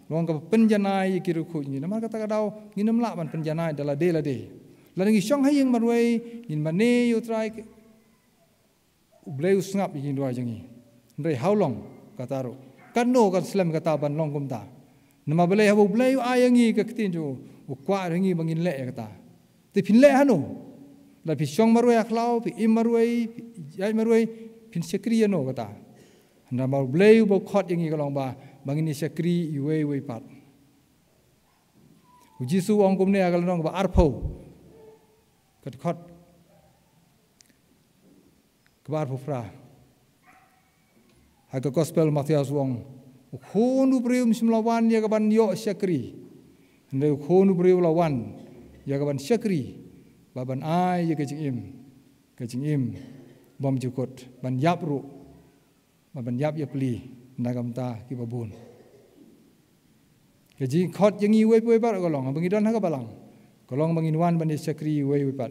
long kaba pynjanai ïa ki riewkhuid jong ngi. Namar kata ka daw ngin ym lah ban pynjanai da lade lade. Lada ngi shong ha ïing marwei, ngin mane ïa U Trai, U Blei u sngap ïa ki jingduwai jong ngi. Hynrei how long kata ruh? Katno kan slem kata ban long kumta? Namar balei haba U Blei u ai ïa ngi ka ktien jong u, u kwah ruh ïa ngi ba ngin leh ïa kata. Te phin leh hano? Lada phi shong marwei ha khlaw, phi im marwei, phi ïaid marwei, phin shakri ïano kata? Namar U Blei uba khot ïa ngi ka long ba, ba ngin ïa shakri iwei iwei pat. U Jisu u ong kumne ha ka lynnong kaba arphew, ka dkhot kaba arphew phra. Ha ka Gospel Mathaios u ong, U Khun u briew um shym la wan ïa kaban ïoh shakri, hynrei U Khun u briew u la wan ïa kaban shakri, bad ban ai ïa ka jingim, ka jingim bymjukut, ban ïap ruh, bad ban ïap ïapli na ka bynta kiba bun. Ka jingkhot jong ngi iwei pa iwei pat ka long, haba ngi don ha ka balang, ka long ba ngin wan ban ïa shakri iwei iwei pat.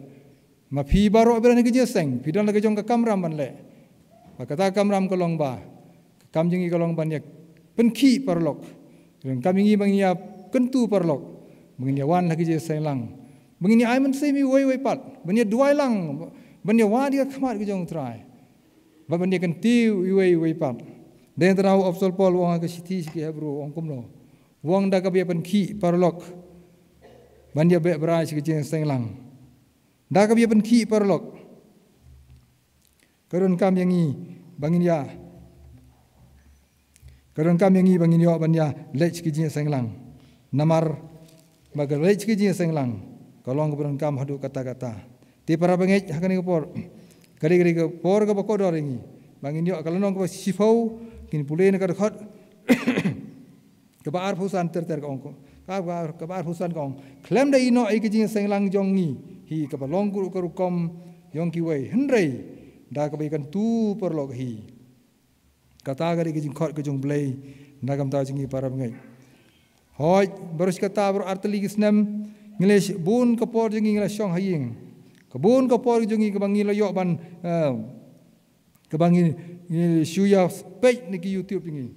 Ma phi baroh ba don ha ka jingïaseng, phi don la ka jong ka kamram ban leh. Bad kata ka kamram ka long ba, ka kam jong ngi ka long ban ïa pynkhih paralok. Ka kam jong ngi ba ngin ïa kyntu paralok, ba ngin ïa wan ha ka jingïaseng lang, ba ngin ïa ai mynsiem iwei iwei pat, ban ïa duwai lang, ban ïa wad ïa ka khmat ka jong U Trai, bad ban ïa kyntiew iwei iwei pat. Dei tang da u Apostol Paul u ong ha ka shithi sha ki Hebru, u ong kumno? U ong da kaba ïa pynkhih paralok ban ïa beh brai sha ka jingïaseng lang. Da kaba ïa pynkhih paralok, ka donkam ïa ngi ba ngin ïa, ka donkam ïa ngi ba ngin ïoh ban ïa leit sha ka jingïaseng lang. Namar ba ka leit sha ka jingïaseng lang ka long kaba donkam haduh katta katta. Te para bangeit, ha kane ka por, ka dei, ka dei ka por kaba kordor ïa ngi ba ngin ïoh. Ka lynnong kaba shiphew, ngin pule na ka dkhot kaba arphew san ter ter, ka ong ko, ka, ka, kaba arphew san ka ong, khlem da ïehnoh ïa ka jingïaseng lang jong ngi hi kaba long ka rukom jong kiwei, hynrei da kaba ïakyntu paralok hi. Kata ka dei ka jingkhot ka jong U Blei na ka bynta jong ngi para bangeit. Hooid, baroh shi katta, baroh artylli ki snem, ngi la, bun ka por jong ngi ngi la shong ha ïing. Ka bun ka por jong ngi kaba ngi la ïoh ban, eh, kaba ngi, ngi shu ïa peit na ki YouTube jong ngi.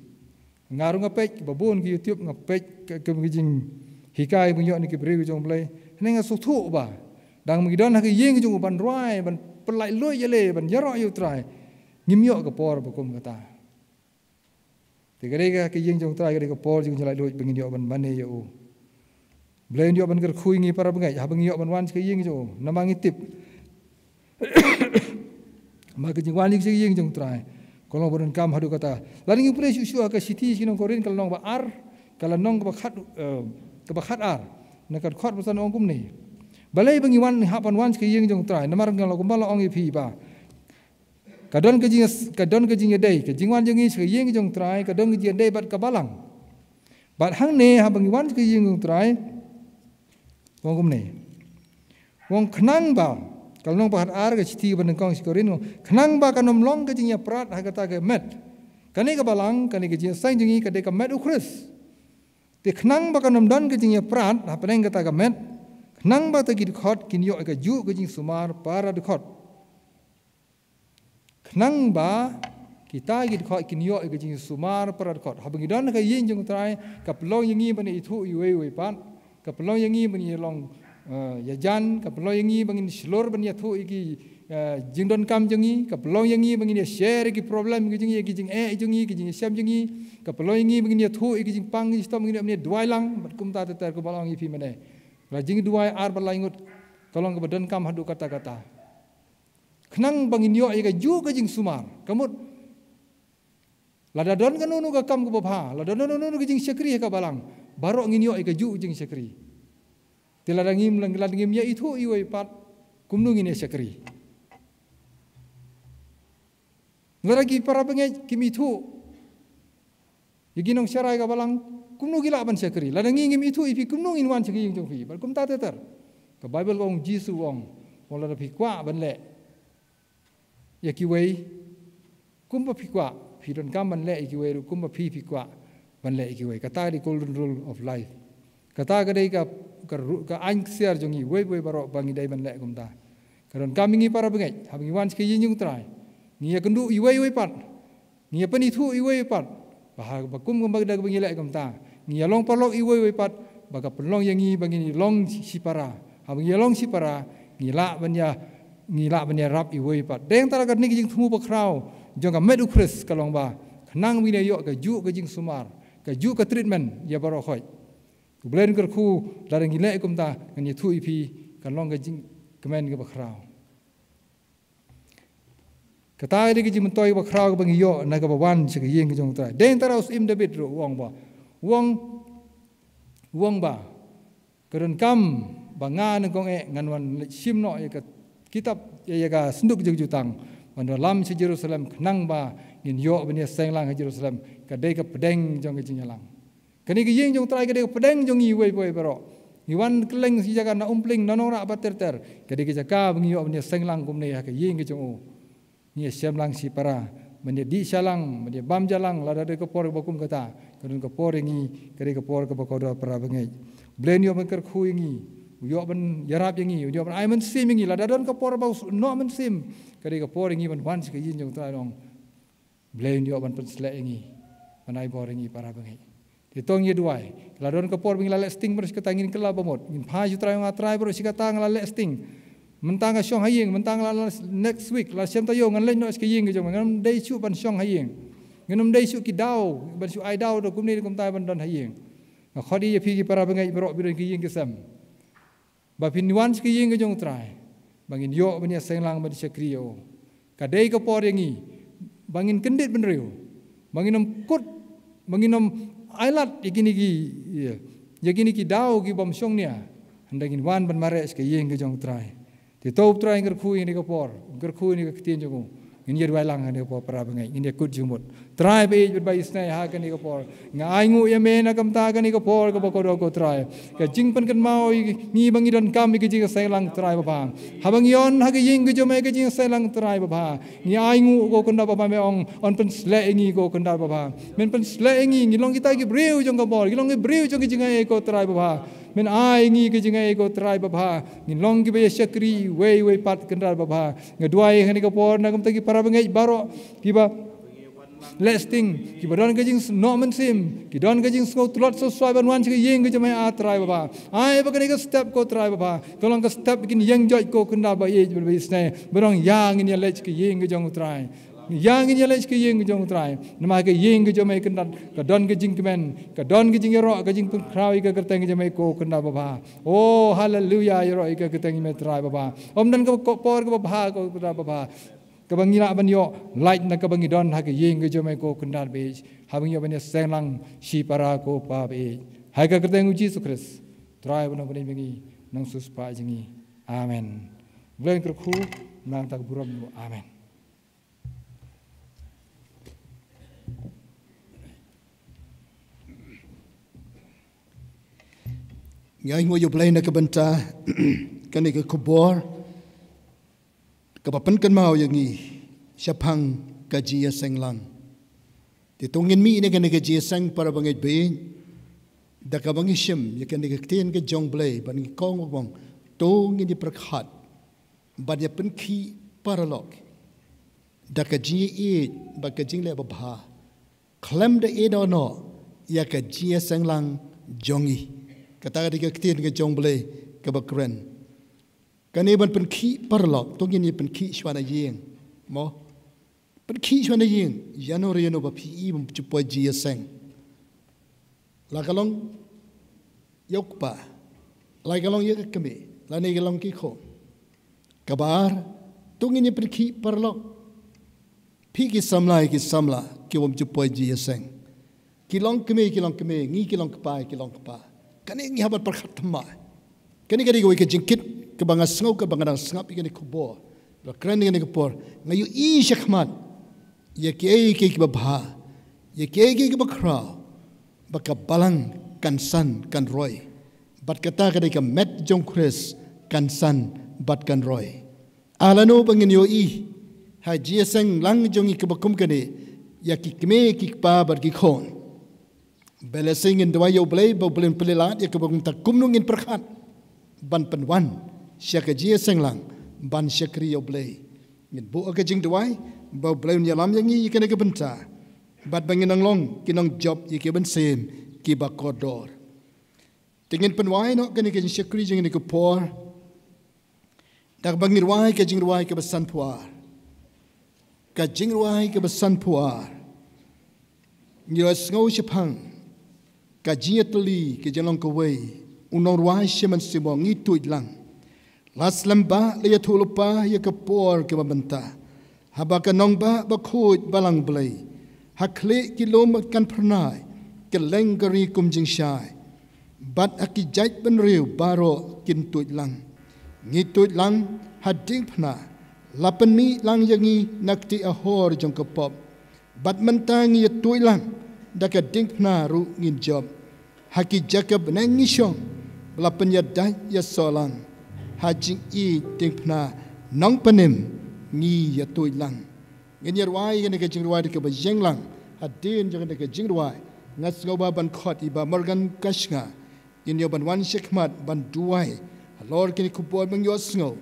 Nga ruh nga peit, ba bun ki YouTube nga peit ka, ka, ka jinghikai ba ngi ïoh na ki briew jong U Blei. Hynrei nga sngewthuh ba dang ma ngi don ha ka ïing jong u ban rwai, ban pyllait luid ïa lade, ban ïaroh ïa U Trai, ngim ïoh ka por ba kum kata. Te ka dei ka, ka ïing jong U Trai ka dei ka por jong ka jinglaitluid ba ngin ïoh ban mane ïa u. Blei un ïoh ban kyrkhu ïa ngi para bangeit haba ngi ïoh ban wan sha ka ïing jong u. Namar ngi tip ba ka jingwan ïa ngi sha ka ïing jong U Trai ka long ba donkam haduh katta. Lada ngi pule shuh shuh ha ka shithi sha ki nong Korinth, ka lynnong ba ar, ka lynnong kaba khat, eh, kaba khat ar, na ka dkhot ba san, ong kumne: Balei ba ngi wan, hap ban wan sha ka ïing jong U Trai? Namar nga la, kumba la ong ïa phi ba ka don ka jing, ka don ka jingïadei, ka jingwan jong ngi sha ka ïing jong U Trai ka don ka jingïadei bad ka balang. Bad hangne haba ngi wan sha ka ïing jong U Trai, ong kumne. Ong khnang ba, ka lynnong ba khat ar ka shithi kaba nyngkong sha ki Korinth, ong khnang ba kan ym long ka jingïaprat ha kata ka met. Kane ka balang, kane ka jingïaseng jong ngi ka dei ka met u Khrist. Te khnang ba kan ym don ka jingïaprat hapdeng kata ka met, khnang ba kita ki dkhot kin ïoh ïa kajuh ka jingsumar para dkhot. Khnang ba kita ki dkhot kin ïoh ïa ka jingsumar para dkhot. Haba ngi don ha ka ïing jong U Trai, ka pynlong ïa ngi ban ïathuh iwei iwei pat. Ka pynlong ïa ngi ban ïalong, eh, ïajan, ka pynlong ïa ngi ba ngin shlur ban ïathuh ïa ki, eh, jingdonkam jong ngi, ka pynlong ïa ngi ba ngin ïa share ïa ki problem jong ngi, ïa ki jingeh jong ngi, ki jingïashem jong ngi, ka pynlong ïa ngi ba ngin ïathuh ïa ki jingpang, ki jingshitom, ngin ïa duwai lang, bad kumta ter ter kumba la ong ïa phi mynne. La jingduwai ar bad lai ngut ka long kaba donkam haduh katta katta. Khnang ba ngin ïoh ïa kajuh ka jingsumar. Ka mut Lada don kano kano ka kam kaba bha, lada don kano kano ka jingshakri ha ka balang, baroh ngin ïoh ïa kajuh ka jingshakri. Te lada ngim, lada ngim ïa ithuh iwei pat, kumno ngin ïa shakri? Lada ki para bangeit kim ithuh ïa ki nongsharai ka balang, kumno ki lah ban shakri? Lada ngi ngim ithuh ïa phi, kumno ngin wan sha ka ïing jong phi? Bad kumta ter ter. Ka Baibl ka ong, Jisu u ong, u ong lada phi kwah ban leh ïa kiwei kumba phi kwah, phi donkam ban leh ïa kiwei ruh kumba phi, phi kwah ban leh ïa kiwei. Kata ka dei golden rule of life. Kata ka dei ka, ka ru-, ka aiñ ksiar jong ngi, iwei pa iwei baroh ba ngi dei ban leh kumta. Ka donkam ïa ngi para bangeit, haba ngi wan sha ka ïing jong u Trai, ngi ïakynduh iwei pa iwei pat, ngi ïapynithuh iwei pa iwei pat, ba ha, ba kum, kumba da kaba ngi leh kumta, ngi ïalong paralok iwei pa iwei pat, ba ka pynlong ïa ngi ba ngin ïalong shipara. Haba ngi ïalong shipara, ngi lah ban ïa, ngi lah ban ïarap iwei pa iwei pat. Dei tang kane ka jingthmu bakhraw jong ka met u Khrist ka long ba khnang ba ngin ïoh kajuh ka jingsumar, kajuh ka treatment ïa baroh khoit. U Blei un kyrkhu, lada ngi leh kumta, ngan ïathuh ïa phi, kan long ka jingkmen kaba khraw. Kata ka dei ka jingmyntoi kaba khraw kaba ngi ïoh na kaba wan sha ka ïing ka jong u Trai. Dei tang u Syiem David ruh u ong ba, u ong, u ong ba, ka donkam ba nga nyngkong eh ngan wan leit shim noh ïa ka kitab, ïa, ïa ka synduk jong ka jutang, ban wallam sha Jerusalem, khnang ba ngin ïoh ban ïaseng lang ha Jerusalem. Ka dei ka pdeng jong ka jingïalang. Kane ka ïing jong u Trai ka dei ka pdeng jong ngi iwei pa iwei baroh. Ngi wan kylleng shi jaka, na Umpling, na Nongrah bad ter ter. Ka dei ka jaka ba ngi ïoh ban ïaseng lang kumne ha ka ïing ka jong u. Ngi ïashem lang shipara, ban ïadih sha lang, ban ïabam ja lang, lada dei ka por ba kum kata. Ka don ka por ïa ngi, ka dei ka por kaba kordor para bangeit. U Blei un ïoh ban kyrkhu ïa ngi, u ïoh ban ïarap ïa ngi, u ïoh ban ai mynsiem ïa ngi, lada don ka por ba u s-, noh mynsiem, ka dei ka por ïa ngi ban wan sha ka ïing jong u Trai, long. U Blei un ïoh ban pynshlur ïa ngi, ban ai bor ïa ngi para bangeit. Te to ngin ïa duwai. Lada don ka por ba ngi la leh sting baroh shi katta, ngin kylla ba mut. Ngin phai sha u Trai, nga Trai, baroh shi katta nga la leh sting. Mynta nga shong ha ïing, mynta nga la, la next week, la snem taïew ngan leit noh sha ka ïing ka jong me. Ngan ym dei shuh ban shong ha ïing. Ngan ym dei shuh ki daw, ban shu ai daw da kumne da kumta ban don ha ïing. Nga khot ïa phi ki para bangeit baroh, phi don ki ïing ki sem, ba phin wan sha ka ïing ka jong u Trai, ba ngin ïoh ban ïaseng lang ban shakri ïa u. Ka dei ka por ïa ngi ba ngin kyndit bynriew, ba ngin ym kut, ba ngin ym ailad ïa kine ki, ïa, ïa kine ki daw ki bym shongnia. Hynda ngin wan ban mareh sha ka ïing ka jong u Trai. Te to u Trai un kyrkhu ïa kane ka por, un kyrkhu ïa kane ka ktien jong u. Ngin ïa duwai lang ha kane ka por para bangeit, ngin ïa kut jingmut. Trai ba ïeit bad ba isynei, ha kane ka por nga ai nguh ïa me na ka bynta kane ka por kaba kordor, ko Trai. Ka jingpynkynmaw ïa ngi ba ngi donkam ïa ka jingïaseng lang, Trai babha. Haba ngi ïoh ha ka ïing ka jong me ka jingïaseng lang, Trai babha, ngi ai nguh, ko Kynrad babha, me ong yn pynshlur ïa ngi, ko Kynrad babha. Men pynshlur ïa ngi, ngi long kita ki briew jong ka bor, ngi long ki briew jong ka jingaiei, ko Trai babha. Men ai ïa ngi ka jingaiei, ko Trai babha, ngin long kiba ïa shakri iwei iwei pat, Kynrad babha. Nga duwai ha kane ka por na ka bynta ki para bangeit baroh kiba leh sting, kiba don ka jingnoh mynsiem, ki don ka jingsngew tlot sngewswai ban wan sha ka ïing ka jong me, ah Trai babha. Ai ba kane ka step, ko Trai babha, ka long ka step ba kin ïeng joit, ko Kynrad ba ïeit bad ba isynei, ba ngi ong ïa ngin ïa leit sha ka ïing ka jong u Trai. Ïa ngin ïa leit sha ka ïing ka jong u Trai. Namar ka ïing ka jong me, Kynrad, ka don ka jingkmen, ka don ka jingïaroh, ka jingpynkhraw ïa ka kyrteng ka jong me, ko Kynrad babha. Oh, haleluya, ïaroh ïa ka kyrteng jong me, Trai babha. Ym don ka por kaba bha, ko Kynrad babha, kaba ngi lah ban ïoh lait na kaba ngi don ha ka ïing ka jong me, ko Kynrad ba ïeit, haba ngi ïoh ban ïaseng lang shipara, ko Pa ba ïeit. Ha ka kyrteng u Jisu Khrist, Trai bad Nongpynim jong ngi, Nongsiewspah jong ngi. Amen. U Blei un kyrkhu, nangta ka burom. Amen. Ngi ai nguh ïa U Blei na ka bynta kane ka khubor kaba pynkynmaw ïa ngi shaphang ka jingïaseng lang. Te to ngin mih na kane ka jingïaseng, para bangeit ba ïeit, da kaba ngi shim ïa kane ka ktien ka jong U Blei, bad ngi kong, U Blei, to ngin ïa pyrkhat ban ïa pynkhih paralok da ka jingïeit bad ka jingleh babha, khlem da ïehnoh noh ïa ka jingïaseng lang jong ngi. Kata ka dei ka ktien ka jong U Blei kaba kren. Kane ban pynkhih paralok, to ngin ïa pynkhih shwa na ïing, mo? Pynkhih shwa na ïing, ïano re ïano ba phi i bym ju poi jingïaseng. La ka long ïa u kpa, la ka long ïa ka kmie, lane ka long ki khun. Kaba ar, to ngin ïa pynkhih paralok. Phi ki samla, ki samla, ki bym ju poi jingïaseng. Ki long kmie, ki long kmie, ngi ki long kpa, ki long kpa. Kane ngi hap ban pyrkhat thymmai. Kane ka dei kawei ka jingkit kaba nga sngew, kaba nga dang sngap ïa kane ka khubor. Ba kren ïa kane ka por, nga ïohi shakhmat ïa kiei kiei kiba bha, ïa kiei kiei kiba khraw, ba ka balang kan san kan roi. Bad kata ka dei ka met jong Khrist, kan san bad kan roi. Lano ba ngin ïohi ha jingïaseng lang jong ngi kaba kum kane ïa ki kmie, ki kpa bad ki khun. Balei ngin duwai ïa U Blei ba U Blei un pynlait ïa kaba kumta, kumno ngin pyrkhat ban pynwan sha ka jingïaseng lang, ban shakri ïa U Blei. Ngin buh ka jingduwai ba U Blei un ïalam ïa ngi ïa kane ka bynta, bad ba ngin nang long ki nongjop ïa ki mynsiem kiba kordor. Te ngin pynwai noh kane ka jingshakri jong ngi ha kane ka por da kaba ngin rwai ka jingrwai kaba sanphew ar. Ka jingrwai kaba sanphew ar. Ngi la sngew shaphang ka jingïatylli ka jinglong kawei u nongrwai sha mynsiem, ngi tuid lang. La slem ba la ïathuh lypa ïa ka por kaba mynta. Haba ka nongbah bakhuid balang Blei ha khlieh ki lum kan phyrnai, kylleng ka ri kum jingshai. Bad ha ki jaitbynriew baroh kin tuid lang. Ngi tuid lang ha diengphna, la pynmih lang ïa ngi na kti ahor jong ka pop. Bad mynta ngi ïa tuid lang, da ka diengphna ruh ngin jop. Ha ki jaka bneng ngi shong, la pynïadait ïasoh lang. Ha jingïeit diengphna nongpynim ngi ïa tuid lang. Ngin ïa rwai kane ka jingrwai da kaba ïeng lang. Hadien jong kane ka jingrwai, nga sngew ba ban khot ïa i Bah Morgan Kashnga, ngin ïa ban wan shakhmat ban duwai halor kine ki khubor ba ngi ïohsngew,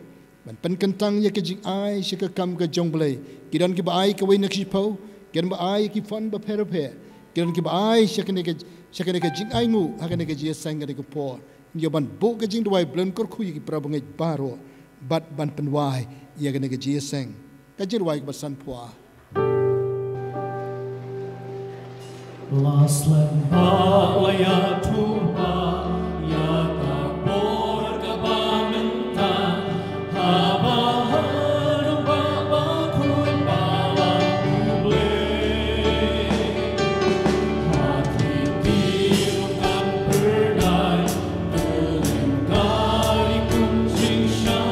ban pynkyntang ïa ka jingai sha ka kam ka jong Blei. Ki don kiba ai kawei na ka shiphew, ki don ba ai ki fund bapher bapher, ki don kiba ai sha kane ka, sha kane ka jingainguh ha kane ka jingïaseng kane ka por. Ngi ïa ban buh ka jingduwai, Blei un kyrkhu ïa ki para bangeit baroh bad ban pynwai ïa kane ka jingïaseng. Ka jingrwai kaba sanphew ar. La slem ba la ïathuh ba ïa ka por kaba mynta, haba ha nongbah bakhuid balang U Blei. Ha khlieh ki lum kan phyrnai, kylleng ka ri kum jingshai.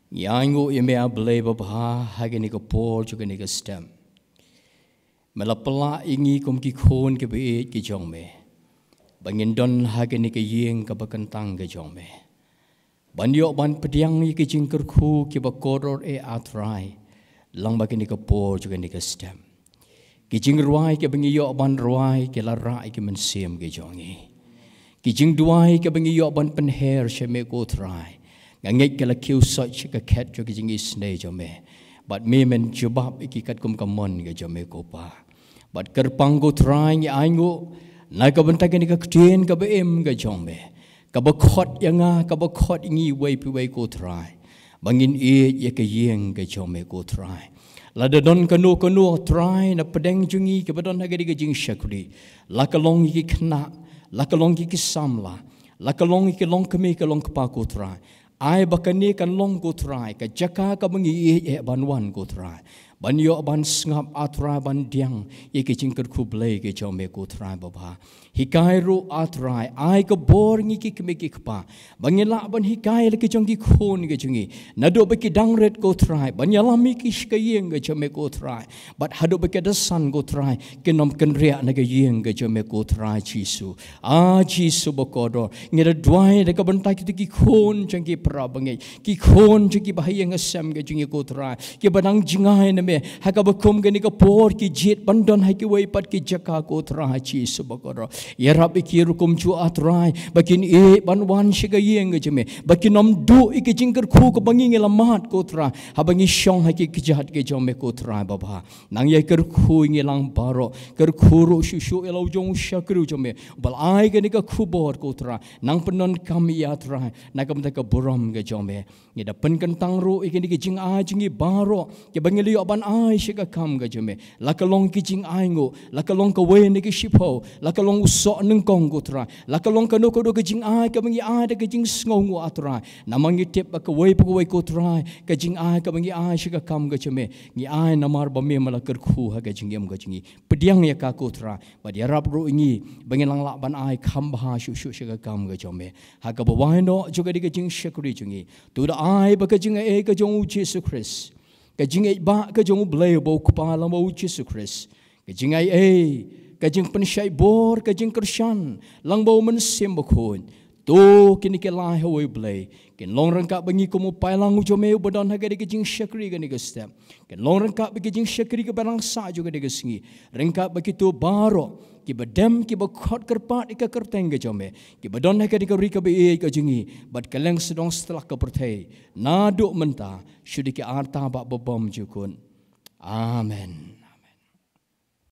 Ngi ainguh ïa me, A Blei babha, ha kane ka por jong kane ka step. Me la pynlah ïa ngi kum ki khun kiba ïeit ki jong me, ba ngin don ha kane ka ïing kaba kyntang ka jong me, ban ïoh ban pdiang ïa ki jingkyrkhu kiba kordor, eh A Trai, lyngba kane ka por jong kane ka step. Ki jingrwai kiba ngi ïoh ban rwai ki la rah ïa ki mynsiem ki jong ngi. Ki jingduwai kiba ngi ïoh ban pynher sha me, ko Trai, nga ngeit ki la kiew soit sha ka khet jong ki jingisynei jong me, bad me men jubab ïa ki katkum ka mon ka jong me, ko Pa. Bad kyrpang, ko Trai, ngi ainguh na ka bynta kane ka ktien kaba im ka jong me, kaba khot ïa nga, kaba khot ïa ngi iwei pa iwei, ko Trai, ba ngin ïeit ïa ka ïing ka jong me, ko Trai. Lada don kano kano, Trai, na pdeng jong ngi kiba don ha kane ka jingshakri, la ka long ïa ki khynnah, la ka long ïa ki samla, la ka long ïa ki longkmie ki longkpa, ko Trai, ai ba kane kan long, ko Trai, ka jaka kaba ngi ïeit eh ban wan, ko Trai, ban ïoh ban sngap, A Trai, ban pdiang ïa ki jingkyrkhu Blei ki jong me, ko Trai babha. Hikai ruh, A Trai, ai ka bor ïa ngi ki kmie ki kpa, ba ngin lah ban hikai ïa la ki jong ki khun ki jong ngi, naduh ba ki dang rit, ko Trai, ban ïalam ïa ki sha ka ïing ka jong me, ko Trai, bad haduh ba ki da san, ko Trai, kin ym kynriah na ka ïing ka jong me, ko Trai Jisu. A Jisu bakordor, ngi da duwai da ka bynta kito ki khun jong ki para bangeit, ki khun jong ki ba ha ïing ha sem ka jong ngi, ko Trai, kiba dang jngai na me ha kaba kum kane ka por, ki jied ban don ha kiwei pat ki jaka, ko Trai Jisu bakordor. Ïarap ïa ki ruh kumjuh, A Trai, ba kin ïeit ban wan sha ka ïing ka jong me, ba kin ym duh ïa ki jingkyrkhu kaba ngi, ngi la mad, ko Trai, haba ngi shong ha ki kjat ki jong me, ko Trai babha. Nang ïai kyrkhu ïa ngi lang baroh, kyrkhu ruh shuh shuh ïa la u jong u shakri u jong me, ba la ai kane ka khubor, ko Trai, nang pyndonkam ïa, Trai, na ka bynta ka burom ka jong me. Ngi da pynkyntang ruh ïa kine ki jingai jong ngi baroh kiba ngi la ïoh ban ai sha ka kam ka jong me, la ka long ki jingainguh, la ka long kawei na ki shiphew, la ka long u soh nyngkong, ko Trai, la ka long kano kano ka jingai kaba ngi ai da ka jingsngewnguh, A Trai. Namar ngi tip ba kawei pa kawei, ko Trai, ka jingai kaba ngi ai sha ka kam ka jong me, ngi ai namar ba me me la kyrkhu ha ka jingim ka jong ngi. Pdiang ïa ka, ko Trai, bad ïarap ruh ïa ngi ba ngin nang lah ban ai kham bha shuh shuh sha ka kam ka jong me. Ha kaba wai noh jong kane ka jingshakri jong ngi, to da ai ba ka jingaiei ka jong u Jisu Khrist, ka jingïeit ba ka jong U Blei uba u Kpa lyngba u Jisu Khrist, ka jingaiei, ka jingpynshai bor, ka jingkyrshan lyngba u Mynsiem Bakhuid, to kine ki lai ha wei, Blei, kin long ryngkat bad ngi kum u paidlang u jong me uba don ha kane ka jingshakri kane ka step. Kin long ryngkat bad ki jingshakri kiba dang sah jong kane ka sngi, ryngkat bad kito baroh kiba dem, kiba khot kyrpad ïa ka kyrteng ka jong me, kiba don ha kane ka ri kaba ïeit ka jong ngi bad kylleng sdang satlak ka pyrthei, naduh mynta shuh da ki arta bad babymjukut. Amen.